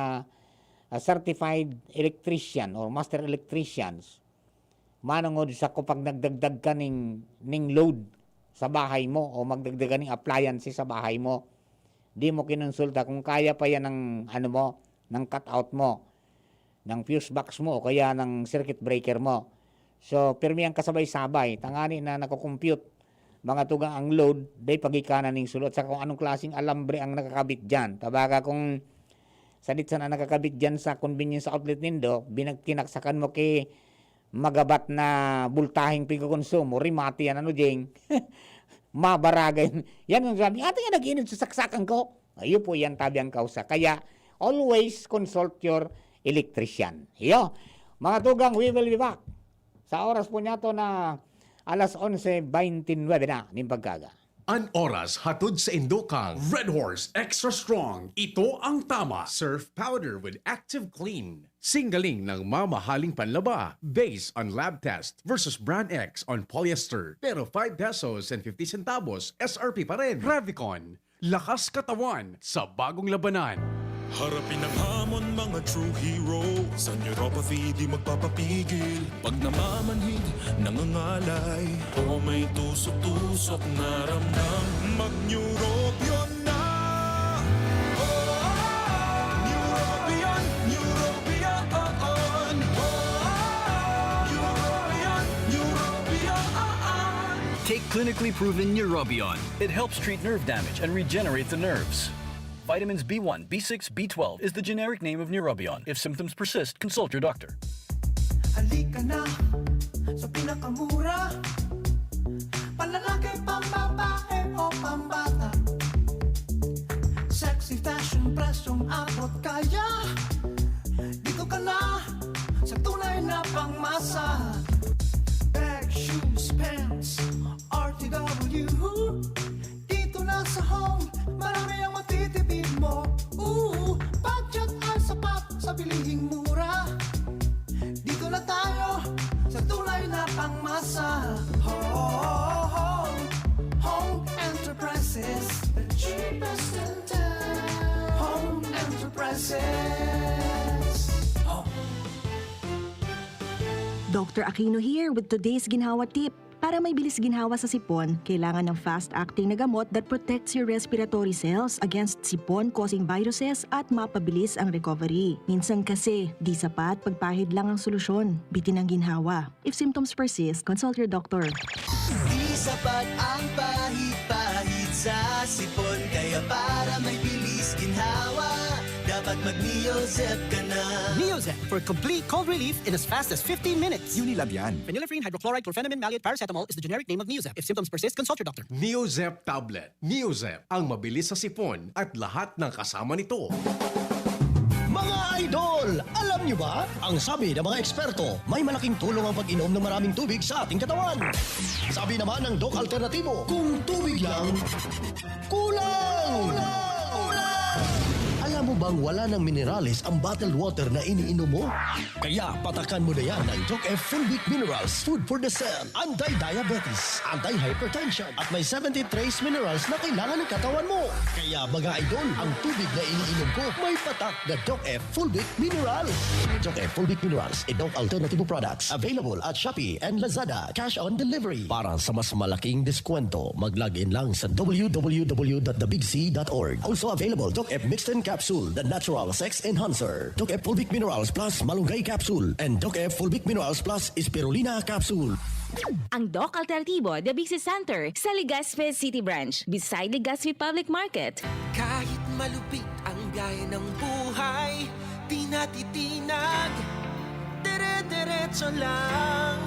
ah, certified electrician or master electricians. Manongod sa kung pag nagdagdag ka ning, ning load sa bahay mo o magdagdag ka ning appliances sa bahay mo, di mo kinonsulta kung kaya pa yan ng, ano mo, ng cutout mo, ng fuse box mo o kaya ng circuit breaker mo. So, pirmi ang kasabay-sabay, tangani na nako-compute, mga tugang, ang load, dai pagikanan ning sulot sa kung anong klaseng alambre ang nakakabit diyan. Tabaga kung sadit sana nakakabit diyan sa convenience outlet nindo, binag-, kinaksakan mo ki magabat na bultaheng pigkokonsumo, rimati yan, ano, Jeng? Mabaragay. Yan ang sabi, "Ate nga nag-init sa saksakan ko." Ayun po yan, tabi ang kausa. Kaya, always consult your electrician. Iyo, mga tugang, we will be back. Sa oras po niya to na alas onse beintinuebe na nin pagkaga. An oras hatod sa indo kang Red Horse Extra Strong. Ito ang tama. Surf powder with active clean. Singgaling ng mamahaling panlaba based on lab test versus brand X on polyester. Pero five pesos and fifty centavos S R P pa rin. Revicon, lakas katawan sa bagong labanan. Harapin ang hamon, mga true hero. Sa neuropathy, di magpapapigil. Pag namamanhid, nangangalay, o may tusok-tusok na ramdam, mag-Neurobion na. Oh, Neurobion, Neurobion, oh, oh. Neurobion, Neurobion, oh, oh. Take clinically proven Neurobion. It helps treat nerve damage and regenerate the nerves. Vitamins B one, B six, B twelve is the generic name of Neurobion. If symptoms persist, consult your doctor. Halika na sa pinakamura, panlalaki, pambabae o pambata. Sexy, fashion, presyong abot kaya. Dito ka na sa tunay na pangmasa. Bag, shoes, pants, R T W. Doctor Aquino here with today's ginhawa tip. Para may bilis ginhawa sa sipon, kailangan ng fast-acting na gamot that protects your respiratory cells against sipon-causing viruses at mapabilis ang recovery. Minsan kasi, di sapat pagpahid lang ang solusyon. Bitin ang ginhawa. If symptoms persist, consult your doctor. Di sapat ang pahid-pahid sa sipon. Kaya para may bilis ginhawa, dapat mag-Neozep ka na. Neozep for complete cold relief in as fast as fifteen minutes. Unilabian. Phenylephrine hydrochloride chlorphenamine maleate paracetamol is the generic name of Neozep. If symptoms persist, consult your doctor. Neozep tablet. Neozep, ang mabilis sa sipon at lahat ng kasama nito. Mga idol, alam nyo ba? Ang sabi ng mga eksperto, may malaking tulong ang pag-inom ng maraming tubig sa ating katawan. Sabi naman ng Doc Alternatibo, kung tubig lang, kulang! Alam mo bang wala ng minerales ang bottled water na iniinom mo? Kaya patakan mo na yan ng Doc F Fulvic Minerals Food for the Cell. Anti-diabetes, anti-hypertension, at may seventy trace minerals na kailangan ng katawan mo. Kaya mga idol, ang tubig na iniinom ko may patak na Doc F Fulvic Minerals. Doc F Fulvic Minerals, a Doc Alternatibo products. Available at Shopee and Lazada. Cash on delivery. Para sa mas malaking diskwento, mag-log in lang sa w w w dot the big c dot org. Also available, Doc F Mixten Capsule, the natural sex enhancer. Doc F Fulvic Minerals Plus Malunggay Capsule, and Doc F Fulvic Minerals Plus Spirulina Capsule. Ang Doc Alternatibo Debisi Center sa Legazpi City Branch, beside Legazpi Public Market. Kahit malupit ang biyahe ng buhay, di natitinag, dire-diretso lang.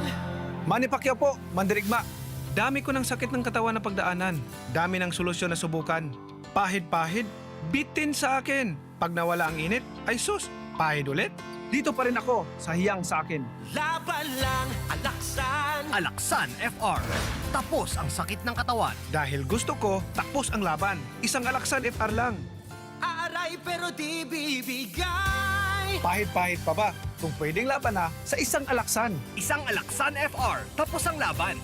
Manny Pacquiao po, mandirigma. Dami ko ng sakit ng katawan na pagdaanan. Dami ng solusyon na subukan. Pahid-pahid, bitin sa akin. Pag nawala ang init, ay sus, pahid ulit. Dito pa rin ako sa hiyang sa akin. Laban lang, Alaksan. Alaksan F R. Tapos ang sakit ng katawan. Dahil gusto ko, tapos ang laban. Isang Alaksan F R lang. Aaray pero di bibigay. Pahid-pahid pa ba? Kung pwedeng laban na sa isang Alaksan. Isang Alaksan F R. Tapos ang laban.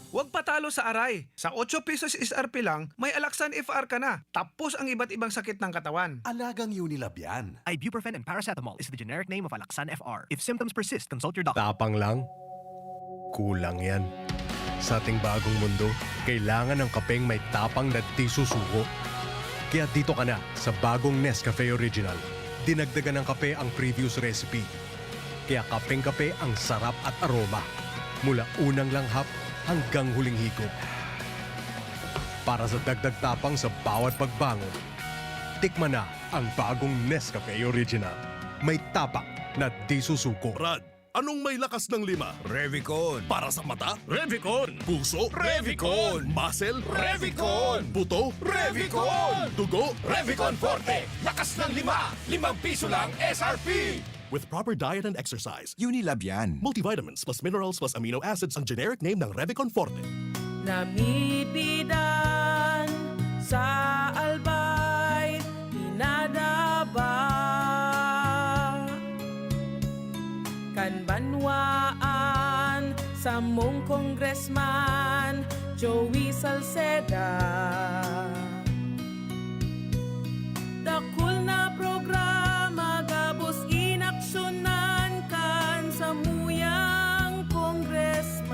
Huwag patalo sa aray. Sa otso pesos S R P lang, may Alaksan F R ka na. Tapos ang iba't ibang sakit ng katawan. Alagang Unilab yan. Ibuprofen and paracetamol is the generic name of Alaksan F R. If symptoms persist, consult your doctor. Tapang lang? Kulang yan. Sa ating bagong mundo, kailangan ng kapeng may tapang na di susuko. Kaya dito ka na sa bagong Nescafe Original. Dinagdagan ng kape ang previous recipe. Kaya kapeng-kape ang sarap at aroma. Mula unang langhap hanggang huling higop. Para sa dagdag tapang sa bawat pagbangon, tikman na ang bagong Nescafe Original. May tapang na di susuko. Brad, anong may lakas ng lima? Revicon. Para sa mata? Revicon. Puso? Revicon. Muscle? Revicon. Buto? Revicon. Dugo? Revicon Forte. Lakas ng lima. Limang piso lang S R P. With proper diet and exercise. Unilab yan. Multivitamins plus minerals plus amino acids ang generic name ng Revicon Forte. Namibidan sa Albay, pinadaba kan banwaan samong Congressman Joey Salceda. Dakul na programa gabos inaksyonan kan samuyang congressman.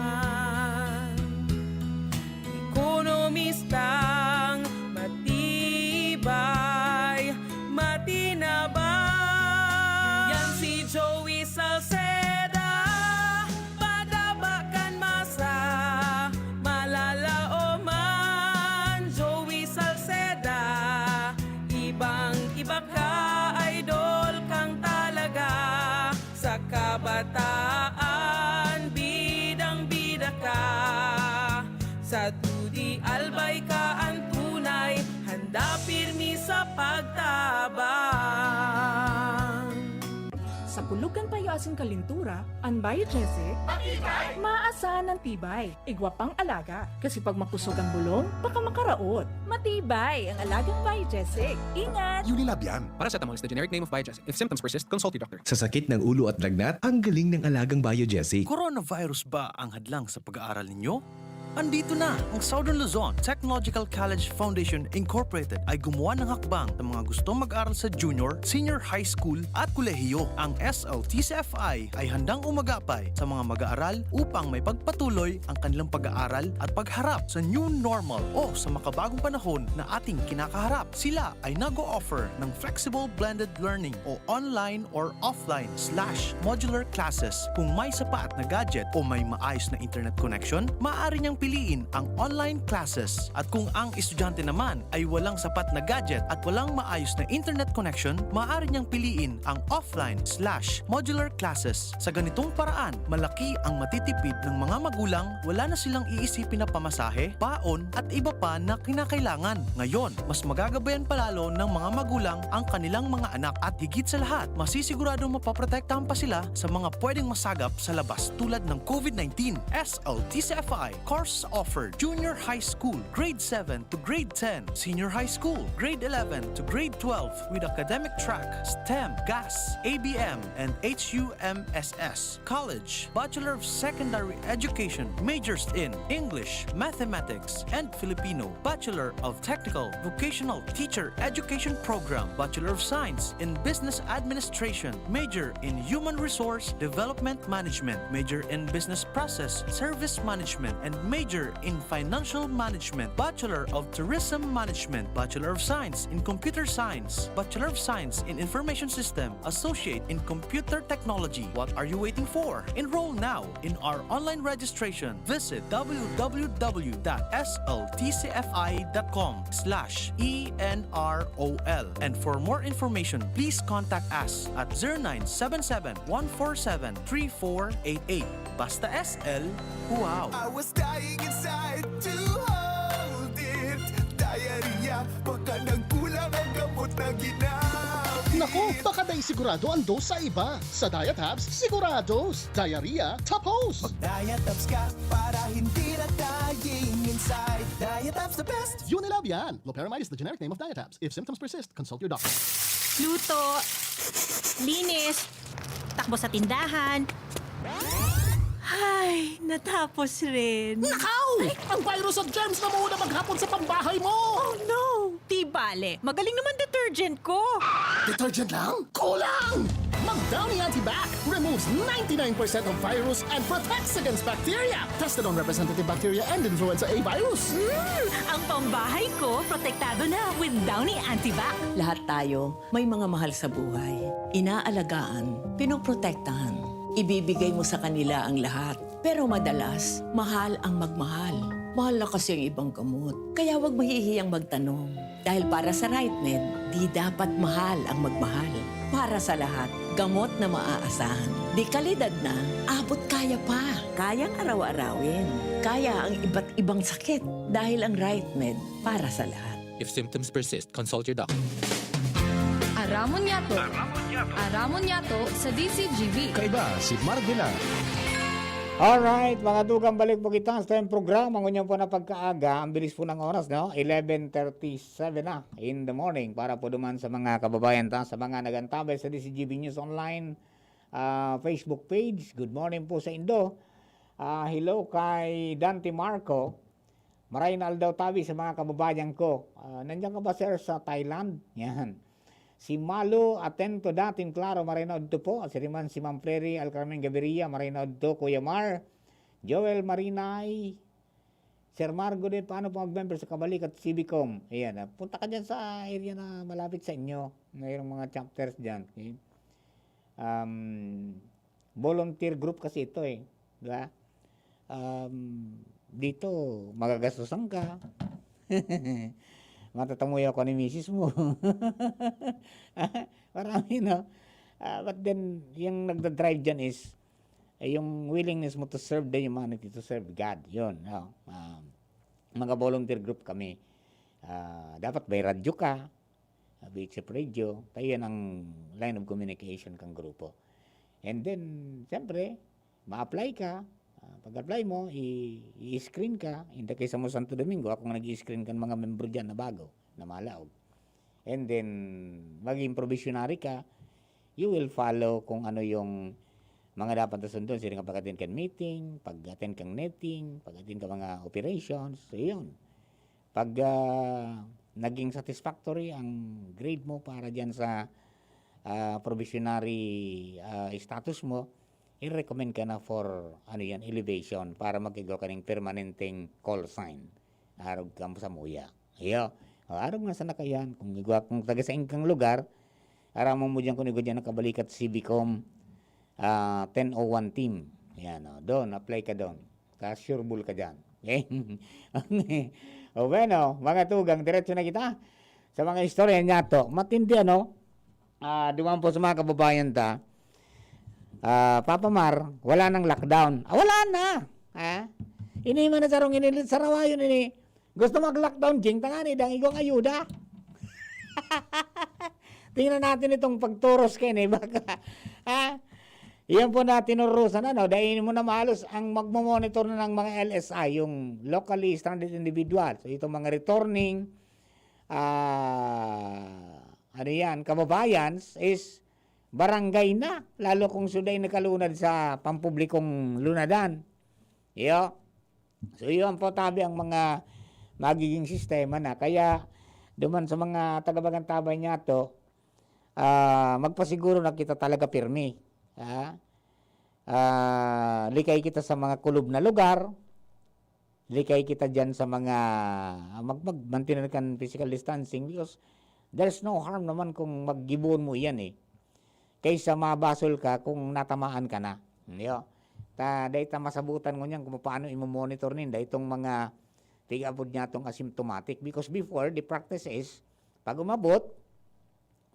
Ekonomistang matibay, matinabang. Yan si Joey Salceda, padaba kan masa, malalaoman. Joey Salceda, ibang-iba ka, idol kang talaga. Sa kabataan, bidang-bida ka. Sa dudi, albay ka an tunay, handa pirmi sa pagtabang. Sa kulog kan payo asin kalintura, an Biogesic, Matibay! Maasahan an tibay, igwa pang alaga. Kasi pag makusog ang bulong, baka makaraot. Matibay ang alagang Biogesic. Ingat! Unilab yan. Paracetamol is the generic name of Biogesic. If symptoms persist, consult your doctor. Sa sakit ng ulo at lagnat, ang galing ng alagang Biogesic. Coronavirus ba ang hadlang sa pag-aaral ninyo? Andito na ang Southern Luzon Technological College Foundation Incorporated ay gumawa ng hakbang sa mga gustong mag-aral sa junior, senior high school at kolehiyo. Ang S L T C F I ay handang umagapay sa mga mag-aaral upang may pagpatuloy ang kanilang pag-aaral at pagharap sa new normal o sa makabagong panahon na ating kinakaharap. Sila ay nag-o-offer ng flexible blended learning o online or offline slash modular classes. Kung may sapat na gadget o may maayos na internet connection, maaari niyang piliin ang online classes. At kung ang estudyante naman ay walang sapat na gadget at walang maayos na internet connection, maaari niyang piliin ang offline slash modular classes. Sa ganitong paraan, malaki ang matitipid ng mga magulang, wala na silang iisipin na pamasahe, baon, at iba pa na kinakailangan. Ngayon, mas magagabayan pa lalo ng mga magulang ang kanilang mga anak at higit sa lahat, masisiguradong mapoprotektahan pa sila sa mga pwedeng masagap sa labas tulad ng COVID nineteen. S L T C F I course offered: junior high school, grade seven to grade ten, senior high school, grade eleven to grade twelve, with academic track, STEM, GAS, A B M, and H U M S S. College, Bachelor of Secondary Education, majors in English, Mathematics, and Filipino, Bachelor of Technical Vocational Teacher Education Program, Bachelor of Science in Business Administration, major in Human Resource Development Management, major in Business Process Service Management, and major in Financial Management, Bachelor of Tourism Management, Bachelor of Science in Computer Science, Bachelor of Science in Information System, Associate in Computer Technology. What are you waiting for? Enroll now in our online registration. Visit w w w dot s l t c f i dot com slash e n r o l. And for more information, please contact us at zero nine seven seven, one four seven, three four eight eight. Basta S L, wow! I was dying inside to hold it. Diarrhea, baka nagkulang ang gamot na ginamit. Naku, baka dai sigurado ang dose sa iba. Sa Diatabs, sigurados. Diarrhea, tapos! Mag-Diatabs ka para hindi na dying inside. Diatabs the best! Unilab yan! Loperamide is the generic name of Diatabs. If symptoms persist, consult your doctor. Luto, linis, takbo sa tindahan. Ay, natapos rin. Nakaw! Ang virus at germs na muna maghapon sa pambahay mo! Oh no! Di bale, magaling naman detergent ko. Detergent lang? Kulang! Mag-Downy Antibac removes ninety-nine percent of virus and protects against bacteria. Tested on representative bacteria and influenza A virus. Mm, ang pambahay ko, protektado na with Downy Antibac. Lahat tayo may mga mahal sa buhay. Inaalagaan, pinoprotektahan. Ibibigay mo sa kanila ang lahat. Pero madalas, mahal ang magmahal. Mahal na kasi ang ibang gamot. Kaya wag mahihiyang magtanong. Dahil para sa RightMed, di dapat mahal ang magmahal. Para sa lahat, gamot na maaasahan. De kalidad na, abot kaya pa. Kayang araw-arawin. Kaya ang iba't ibang sakit dahil ang RightMed para sa lahat. If symptoms persist, consult your doctor. Aramon Yato. Aramon Yato sa D C G B. Kaiba si Mark Villar. Alright, mga dugang, balik po kita sa tayong programa. Ngunyan po na pagkaaga, ang bilis po ng oras, no? Eleven thirty-seven na in the morning para po duman sa mga kababayan ta, sa mga nagantabay sa D C G B News Online, ah, Facebook page. Good morning po sa indo. Ah, hello kay Dante Marco. Maray na aldaw tabi sa mga kababayan ko. Ah, nandiyan ka ba, sir, sa Thailand? Yan. Si Malo Atento, dating klaro, maray na udto po. Siring man si Ma'am Prairie Alcarmen Gaviria, maray na udto, Kuya Mar. Joel Marinay, Sir Margo din, paano po mag-member sa Kabalikat C B com? Ayan, ah, punta ka dyan sa area na malapit sa inyo. Mayroong mga chapters dyan. Okay? Um, volunteer group kasi ito eh. Di ba? Um, dito, magagastusan ka. Matatamuya ako ni misis mo. Marami, no? Ah, but then, yung nagda-drive dyan is, eh, yung willingness mo to serve the humanity, to serve God. Yun, no? Um, mga volunteer group kami. Ah, dapat may radyo ka, ah, V H F radio, kaya yan ang line of communication kang grupo. And then, siyempre, ma-apply ka. Ah, pag-apply mo, i-, i-screen ka. In the case mo Santo Domingo, ako nga nag-i-screen kan mga membro dyan na bago, na malaog. And then, maging probationary ka, you will follow kung ano yung, mga dapat na sundon, sila nga pag-attend kan meeting, pag-attend kang netting, pag-attend ka mga operations, so yun. Pag ah, naging satisfactory ang grade mo para dyan sa ah, probationary ah, status mo, i-recommend ka na for ano yan, elevation para mag-go ka ng permanenteng call sign. Arog ka mo sa muya. Iyo. O, arog na sana kayan. Kung igwa kung taga sa ingkang lugar, aramon mo dyan kung igwa dyan nakabalikat C B com ah, ten oh one team. Yan, o. Doon, apply ka doon. Ka-sureball ka dyan. Okay? O, bueno, mga tugang, diretso na kita sa mga istorya niya to. Matindi, ano? Ah, duman po sa mga kababayan ta. Ah, Papa Mar, wala nang lockdown. Ah, wala na. Ha? Ini man na sarong inilit sa rawayon ini. Gusto mag-lockdown, Jing, tangani, dang igwang ayuda. Tingnan natin itong pagturos kayo ni baka. Ha? Iyan po na tinurusan, ano, dahil mo na mahalos ang magmomonitor na ng mga L S I, yung locally stranded individual. So, itong mga returning, ah, ano yan, kababayan is barangay na, lalo kung sila ay nakalunad sa pampublikong lunadan. Iyo. So, iyon po tabi ang mga magiging sistema na. Kaya, duman sa mga taga-Bagantabay niya to, ah, magpasiguro na kita talaga pirmi. Ha? Ah, likay kita sa mga kulob na lugar, likay kita dyan sa mga, ah, mag, mag, mantener kan physical distancing because there's no harm naman kung maggiboon mo iyan eh. Kaysa mabasol ka kung natamaan ka na. Di ba? Ta, dahil ta masabutan ngunyan kung paano imo-monitor ninda itong mga tig-apod niya tong asymptomatic. Because before, the practice is, pag umabot,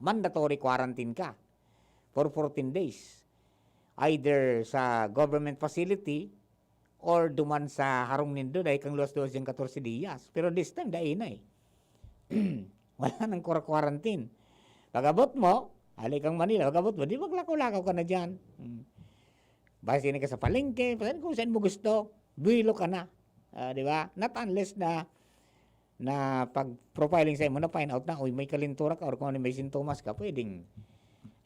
mandatory quarantine ka for fourteen days. Either sa government facility or duman sa harong nindo, dahil kang luwas-luwas yung katorse diyas. Pero this time, dai na eh. Wala nang quarantine. Pag-abot mo, ali kang Manila, pag-abot mo, di maglakaw-lakaw ka na dyan. Hmm. Basta ka sa palengke, basta kung saan mo gusto, buwelo ka na. Ah, di ba? Not unless na na pag-profiling sa imo, na-find out na, uy, may kalintura ka or kung ano may sintomas ka, pwedeng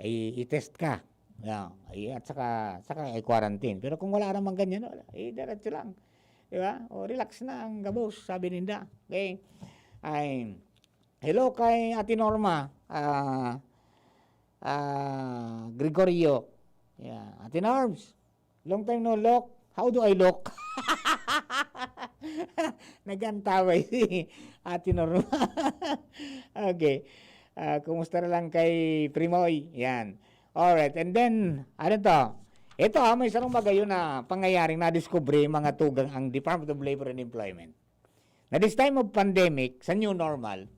i- i-test ka. Yeah, ay, at saka, saka i-quarantine. Pero kung wala namang ganyan, wala. Eh, diretso lang. Di ba? O, relax na ang gabos, sabi ninda. Okay? Ay, hello kay Ate Norma. Ah, ah, Gregorio. Yeah. Ate Norms, long time no look. How do I look? Nag-antaway si Ate Norma. Okay. Ah, kumusta na lang kay Primoy? Yan. Alright. And then, ano to? Ito, ah, may sarong magayon na pangyayaring nadiskubre mga tugang ang Department of Labor and Employment. Na this time of pandemic, sa new normal,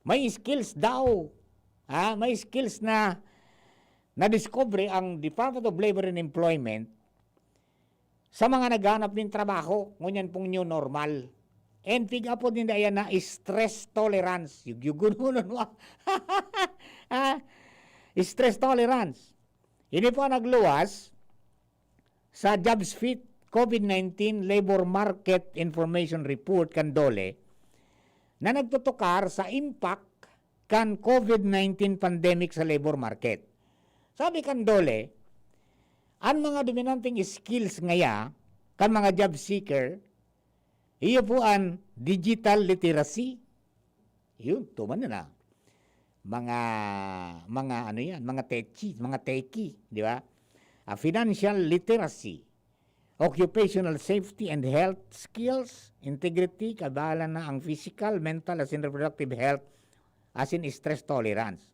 may skills daw. Ha? May skills na nadiskubre ang Department of Labor and Employment sa mga naghahanap ng trabaho, ngunyan pong new normal. And tig-apod ninda yan na stress tolerance. Yugyugon mo nun, wa? Ha? Stress tolerance. Ini po ang nagluwas sa JobsFit COVID nineteen Labor Market Information Report kan DOLE na nagtutukar sa impact kan COVID nineteen pandemic sa labor market. Sabi kan DOLE, ang mga dominanteng skills ngaya kan mga job seeker, iyo po ang digital literacy. Yun, tuman na na. Mga, mga ano yan, mga techie, mga techie, di ba? Ah, financial literacy, occupational safety and health skills, integrity, kabalan na ang physical, mental, as in reproductive health, as in stress tolerance.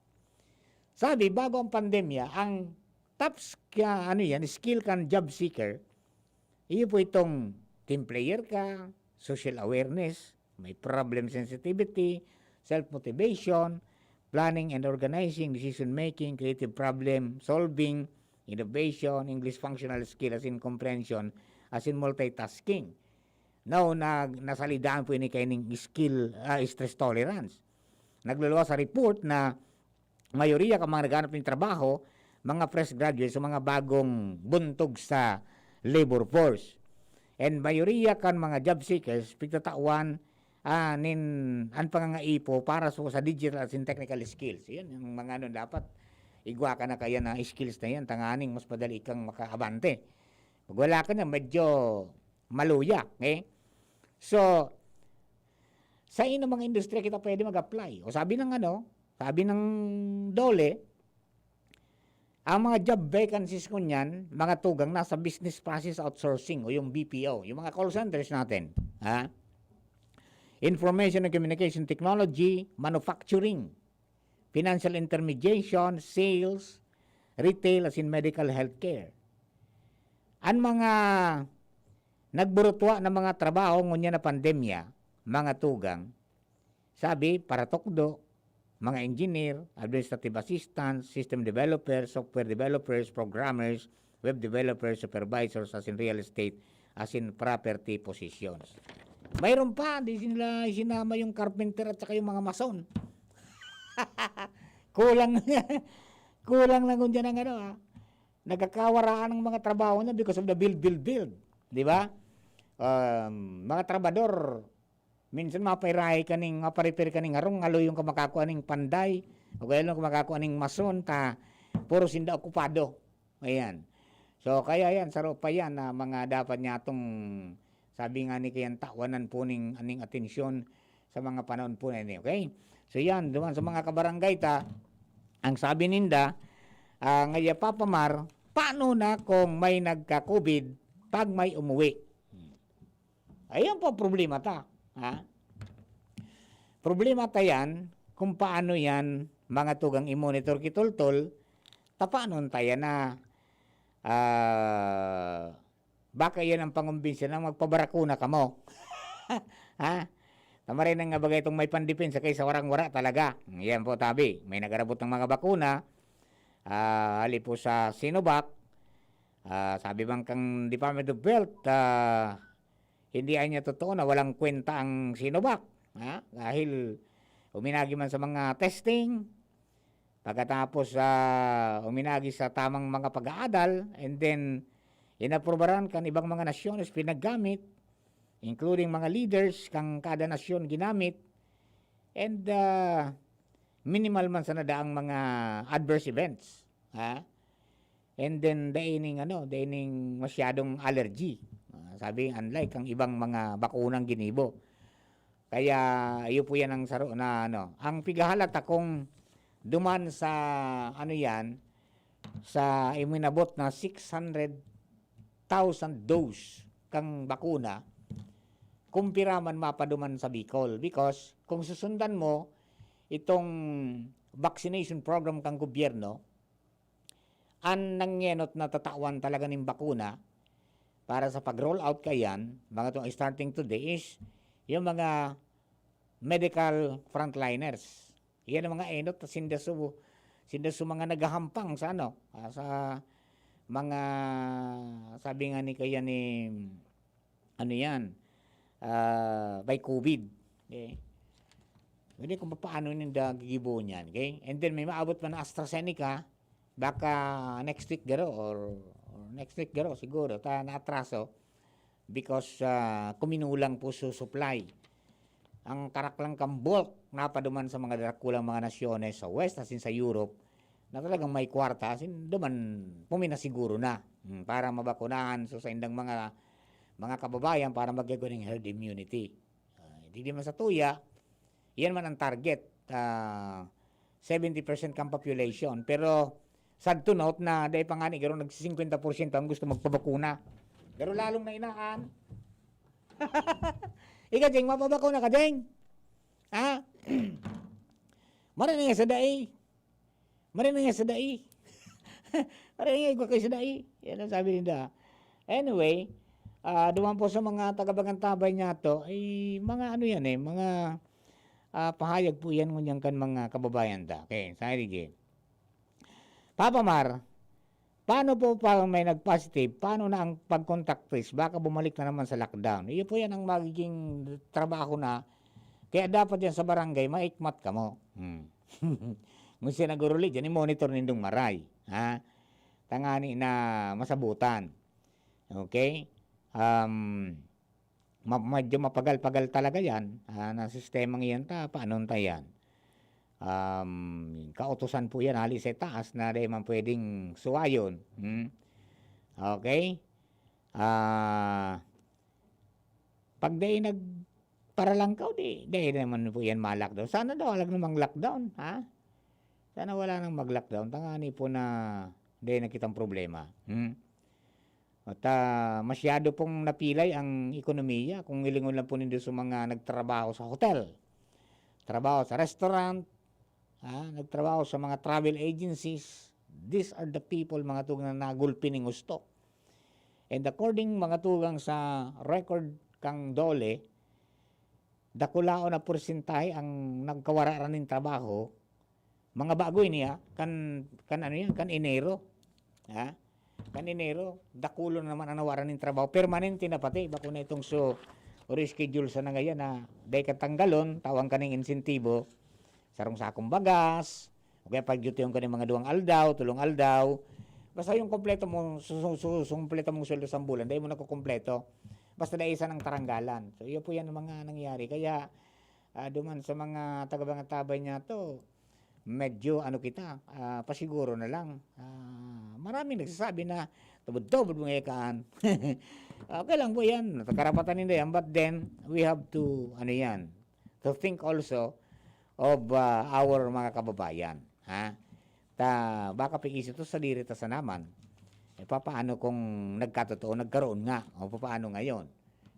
Sabi, bago ang pandemya, ang top sk-, ah, ano yan, skill kan job seeker, iyo po itong team player ka, social awareness, may problem sensitivity, self-motivation, planning and organizing, decision making, creative problem solving, innovation, English functional skill as in comprehension, as in multitasking. Now, na, nasalidahan po ini kaining skill, ah, stress tolerance. Nagluluwas sa report na mayoriya kan mga naghanap ng trabaho, mga fresh graduates o mga bagong buntog sa labor force. And mayoriya kan mga job seekers, pigtatawan ah, nin, an pangangaipo para sa, sa digital at sin technical skills. Yan, yung mga ano, dapat Igwa ka na kaya na skills na yan, tanganing mas madali kang makaabante. Pag wala ka na, medyo maluya, okay? So, sa inong mga industriya kita pwede mag-apply. O sabi ng ano, sabi ng DOLE, ang mga job vacancies ngunyan, mga tugang, nasa business process outsourcing o yung B P O, yung mga call centers natin. Ha? Information and Communication Technology, manufacturing, financial intermediation, sales, retail, as in medical healthcare. Ang mga nagburutwa ng mga trabaho ngunyan na pandemya, mga tugang, sabi, paratukdo, mga engineer, administrative assistants, system developers, software developers, programmers, web developers, supervisors, as in real estate, as in property positions. Mayroon pa, di nila isinama yung carpenter at saka yung mga mason. Kulang, kulang lang kung dyan ang ano, ha. Nagkakawaraan ang mga trabaho na because of the build, build, build. Di ba? Um, mga trabador, minsan mapairahay ka ning, maparepair ka ning harong, ngalo yung kamakakua ning panday, o kaya lang kamakakua ning mason, ta, puro sinda okupado. Ayan. So, kaya yan, saro pa yan na mga dapat niya itong, sabi nga ni kayan, tawanan po ning, aning atensyon sa mga panahon po na ini, okay? So, yan, duman sa mga kabarangay ta, ang sabi ninda, ah, ngaya, Papa Mar, paano na kung may nagka-COVID pag may umuwi? Ayan po ang problema ta. Ha? Problema ta yan kung paano yan, mga tugang, i-monitor kitultol, ta paano ta yan na, ah, baka yan ang pangumbinsi na magpabarakuna kamo. Ha? Tamarin nga bagay itong may pandepensa kaysa warang-wara talaga. Yan po, tabi. May nagarabot ng mga bakuna. Ah, hali po sa Sinovac. Ah, sabi bang kang Department of Health, ah, hindi ay niya totoo na walang kwenta ang Sinovac. Ha? Dahil uminagi man sa mga testing, pagkatapos, ah, uminagi sa tamang mga pag-aadal, and then inaprubaran kan ibang mga nasyones pinaggamit, including mga leaders kang kada nasyon ginamit, and, ah, minimal man sana daang mga adverse events, ha? And then, dai ning ano, dai ning masyadong allergy. Ah, sabi, unlike ang ibang mga bakunang ginibo. Kaya, iyo po yan ang saro na ano. Ang pigahalata kung duman sa, ano yan, sa iminabot na six hundred thousand dose kang bakuna, kumpira man mapaduman sa Bicol. Because, kung susundan mo, itong vaccination program kang gobyerno, an nangyenot na tatawan talaga nin bakuna para sa pag-roll out kayan, mga tong starting today is yung mga medical frontliners. Yan ang mga enot na sinda su, sinda su mga naghahampang sa ano, ah, sa mga, sabi nga ni kaya ni, ano yan, ah, may COVID. Okay? Hindi kung paano ninda gigibo niyan. Okay? And then may maabot pa na AstraZeneca, baka next week garo or, or next week garo siguro, ta naatraso because, ah, kuminulang po su supply. Ang karaklang kang bulk napaduman sa mga dakulang mga nasyones sa West, asin sa Europe, na talagang may kwarta, asin duman puminasiguro na, hmm, para mabakunahan. So, sa indang mga, mga kababayan para magkaigwa ning herd immunity. Ah, di, di man sa tuya, yan man ang target, ah, seventy percent kang population. Pero, sad to note na dai pa ngani garo nagsi-singkwenta porsyento ang gusto magpabakuna. Pero lalong na inaan. Ika, Jeng, mapabakuna ka, Jeng? Ha? Mara na nga sa dai. Mara na nga sa dai. Mara na nga igwa kayo sa dai. Yan ang sabi ninda. Anyway, ah, duman po sa mga taga-Bagantabay niya to, ay mga ano yan eh, mga, ah, pahayag po yan ngunyan kan mga kababayan ta. Okay, sa J. Papa Mar, paano po pag may nag-positive? Paano na ang pag-contact trace? Baka bumalik na naman sa lockdown. Iyo po yan ang magiging trabaho na. Kaya dapat yan sa barangay, maikmat kamo. Hmm. Kung siya naguruli, dyan, i-monitor nindong maray. Ha? Tangani na masabutan. Okay? Um, ma-, medyo mapagal-pagal talaga yan, ah, na sistemang iyan ta, paano ta yan? um, kautusan po yan hali sa taas na dai man pwedeng suwayon. Hmm? Okay? Ah, pag dai nagparalangkaw, di, dai naman po yan ma-lockdown. Sana daw walang namang lockdown, ha? Sana wala nang mag-lockdown. Tangani po na dai na kitang problema. Hmm? At, ah, masyado pong napilay ang ekonomiya. Kung hilingon lang po nindo sa mga nagtrabaho sa hotel, trabaho sa restaurant, ah, nagtrabaho sa mga travel agencies, these are the people, mga tugang, na nagulpi ning husto. And according, mga tugang, sa record kang DOLE, dakulaon na porsyentahe ang nagkawara ra nin trabaho, mga bago ini, ah, kan, kan ano yan, kan Enero. Ha? Kan Enero, dakulon na naman ang nawara nin trabaho. Permanente na pati, bako na itong so, reschedule sa nangayan na dai katanggalon, tawang kaning insentibo, sarong sakong bagas, o kaya pag-duty yung kaning mga duwang aldaw, tulong aldaw. Basta yung kompleto mo, su-, su-, su-, su-, kompleto mong sweldo sa bulan, dai mo nakukompleto. Basta dai isa ng taranggalan. So, iyo po yan ang mga nangyari. Kaya, ah, duman sa mga taga-Bangatabay niya to, medyo ano kita, ah, pasiguro na lang. Ah, maraming nagsasabi na tubod-tubod mga ikaan. Okay lang po yan. Karapatan ninda yan. But then, we have to, ano yan, to think also of, ah, our mga kababayan. Ha? Ta, baka pag-isip to, sadiri ta sana man. E, papaano kung nagkatotoo, nagkaroon nga? O papaano ngayon?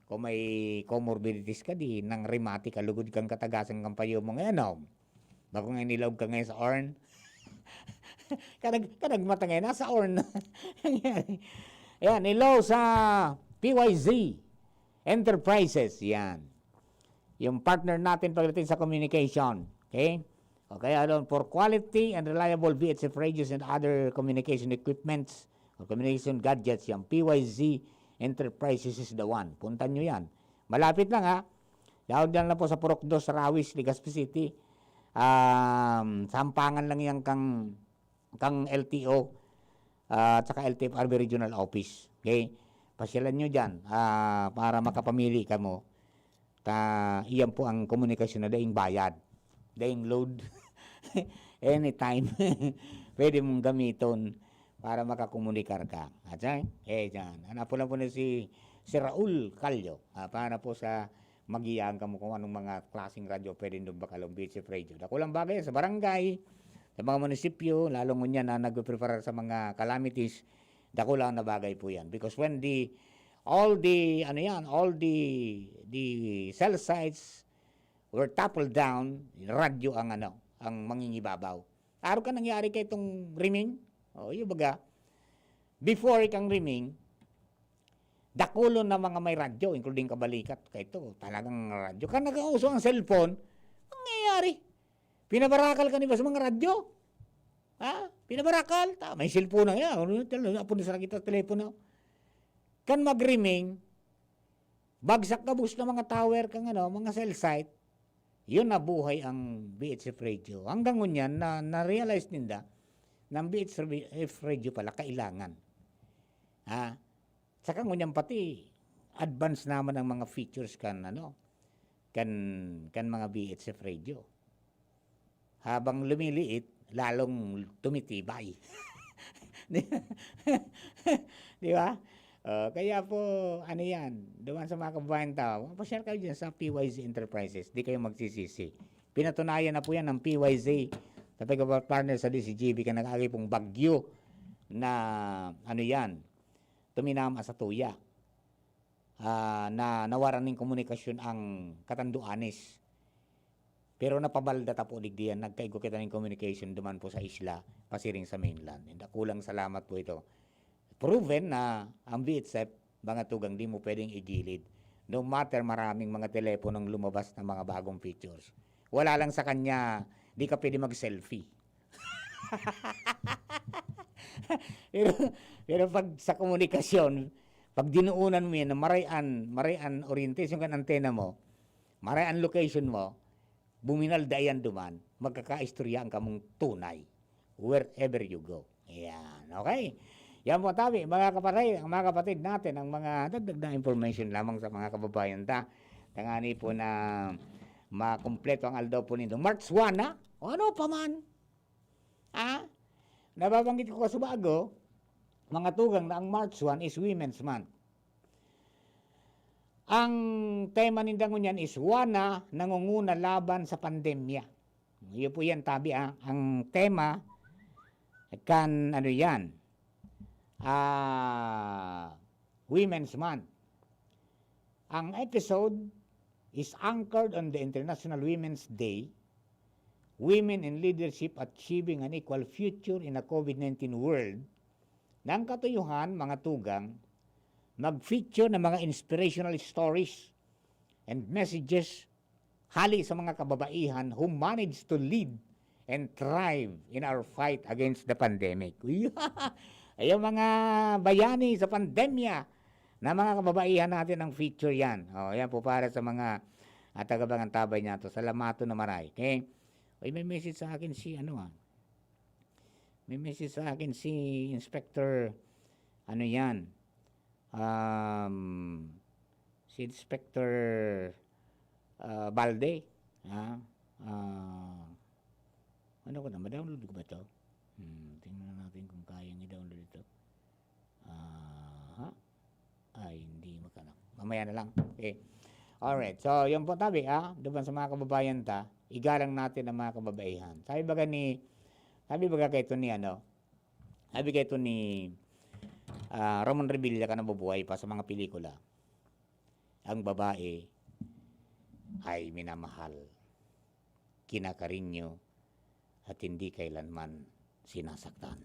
Kung may comorbidities ka, di nang rheumatic ka, lugod kang katagasan kang payo mo ngayon, no? Bako nga nilaog ka ngayon sa orn. Kanag-, kanagmata ngayon, nasa orn. Yan, hello sa P Y Z Enterprises, yan. Yung partner natin pagdating sa communication, okay? O kaya doon, for quality and reliable V H F radios and other communication equipments or communication gadgets, yung P Y Z Enterprises is the one. Puntan nyo yan. Malapit lang, ha. Yaon dyan lang po sa Purok dos, Rawis, Legazpi City. Um, sampangan lang yan kang, kang L T O, ah, at saka L T F R B Regional Office. Okay? Pasyalan nyo dyan, ah, para makapamili kamo. Ta, iyan po ang komunikasyon na daing bayad, daing load. Anytime, pwede mong gamiton para makakomunikar ka. At siya, eh, dyan. Hanapon lang po na si, si Raul Callo, ah, para po sa magiyaan kamo kung anong mga klaseng radyo pwede nung bakalong V H F radio. Dakulang bagay sa barangay, sa mga munisipyo, lalong ngunyan na nagpe-prepare sa mga calamities, dakula na bagay po yan. Because when the, all the, ano yan, all the, the cell sites were toppled down, radyo ang ano, ang mangingibabaw. Araw ka nangyari kay itong riming? O, yung baga, before ikang riming, dakulon na mga may radyo, including kabalikat. Kaya ito, talagang radyo. Kan nag-uso ang cellphone, ang nangyayari? Pinabarakal ka ni ba sa mga radyo? Ha? Pinabarakal? Ta, may cellphone na yan. Ano yun? Tel-, apon sa kita telepono. Kan mag-riming, bagsak gabos na mga tower kang ano, mga cell site, yun nabuhay ang V H F radio. Hanggang ngunyan, na, na-realize ninda na ang V H F radio pala kailangan. Ha? Saka ngunyan pati, advance naman ang mga features kan, ano, kan, kan mga V H F radio. Habang lumiliit, lalong tumitibay. Di, di ba? Oh, kaya po, ano yan, duman sa mga kababayan tao, pa-share kayo dyan sa P Y Z Enterprises. Di kayo magsisisi. Pinatunayan na po yan ng P Y Z. Sa pagka-partner sa D C G B, ka nag-agi pong bagyo na, ano yan, tuminama sa tuya. Ah, na nawaran nin komunikasyon ang Catanduanes. Pero napabalda ta po digdi yan, nagkaigwa kita nin communication duman po sa isla, pasiring sa mainland. And dakulang salamat po ito. Proven na ang V H F, mga tugang, di mo pwedeng igilid. No matter maraming mga teleponong lumabas na mga bagong features. Wala lang sa kanya, di ka pwede mag-selfie. Pero, pero pag sa komunikasyon, pag dinuunan mo yan na maray an, maray an orientation kan antena mo, maray an location mo, buminalda yan duman, magkakaistorya ang kamong tunay wherever you go. Ayan, okay? Yan po, tabi, mga kapatid, ang mga kapatid natin, ang mga dagdag na information lamang sa mga kababayan ta. Tangani po na makumpleto ang aldaw po nito. March one na, O ano pa man. Ha? Nababanggit ko kasubago, mga tugang, na ang March one is Women's Month. Ang tema ninda ngunyan is Wana nangunguna laban sa pandemya. Iyo po yan, tabi, ah. Ang tema kan, ano yan, ah, Women's Month. Ang episode is anchored on the International Women's Day, Women in Leadership Achieving an Equal Future in a COVID nineteen World, na ang katuyuhan, mga tugang, mag-feature ng mga inspirational stories and messages hali sa mga kababaihan who managed to lead and thrive in our fight against the pandemic. Ayun, mga bayani sa pandemya, na mga kababaihan natin ang feature yan. O, yan po para sa mga, ah, tagabang-antabay niya to. Salamato na maray. Okay? Uy, may message sa akin si, ano, ah. May message sa akin si Inspector, ano yan? Um, si Inspector, ah, Balde. Ha? Ah, ano ko na? Ma-download ko ba to? Hmm, tingnan natin kung kayang i-download ito. Aha. Ay, hindi makanak. Mamaya na lang. Okay. Alright. So, yun po, tabi, ha? Doon sa mga kababayan ta, igalang natin ang mga kababaihan. Sabi baga ni, sabi baga kay ito ni, ano, sabi kay ito ni, ah, Ramon Revilla ka nabubuhay pa sa mga pelikula, ang babae ay minamahal, kinakarinyo, at hindi kailanman sinasaktan.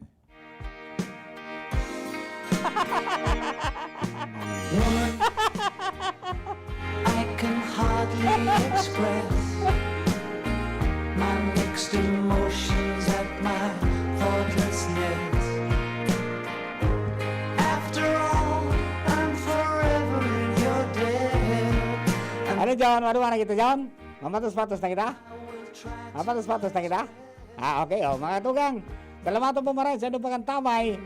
Woman, I can hardly express my mixed emotions at my thoughtlessness. After all, I'm forever in your debt. Ano, John? Ano ba na kita, John? Mamatos-patos na kita? Mamatos-patos na kita? Ah, okay. O, mga tugang, salamaton po maray sa inyong pagkantabay.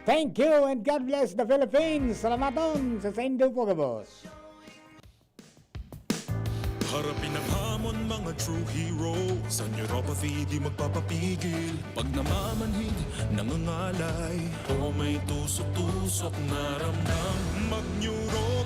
Thank you and God bless the Philippines. Salamaton sa saindo po, gabos. Harapin ang hamon, mga true hero. Sa neuropathy, di magpapapigil. Pag namamanhid, nangangalay, o may tusok-tusok na ramdam, mag-neuro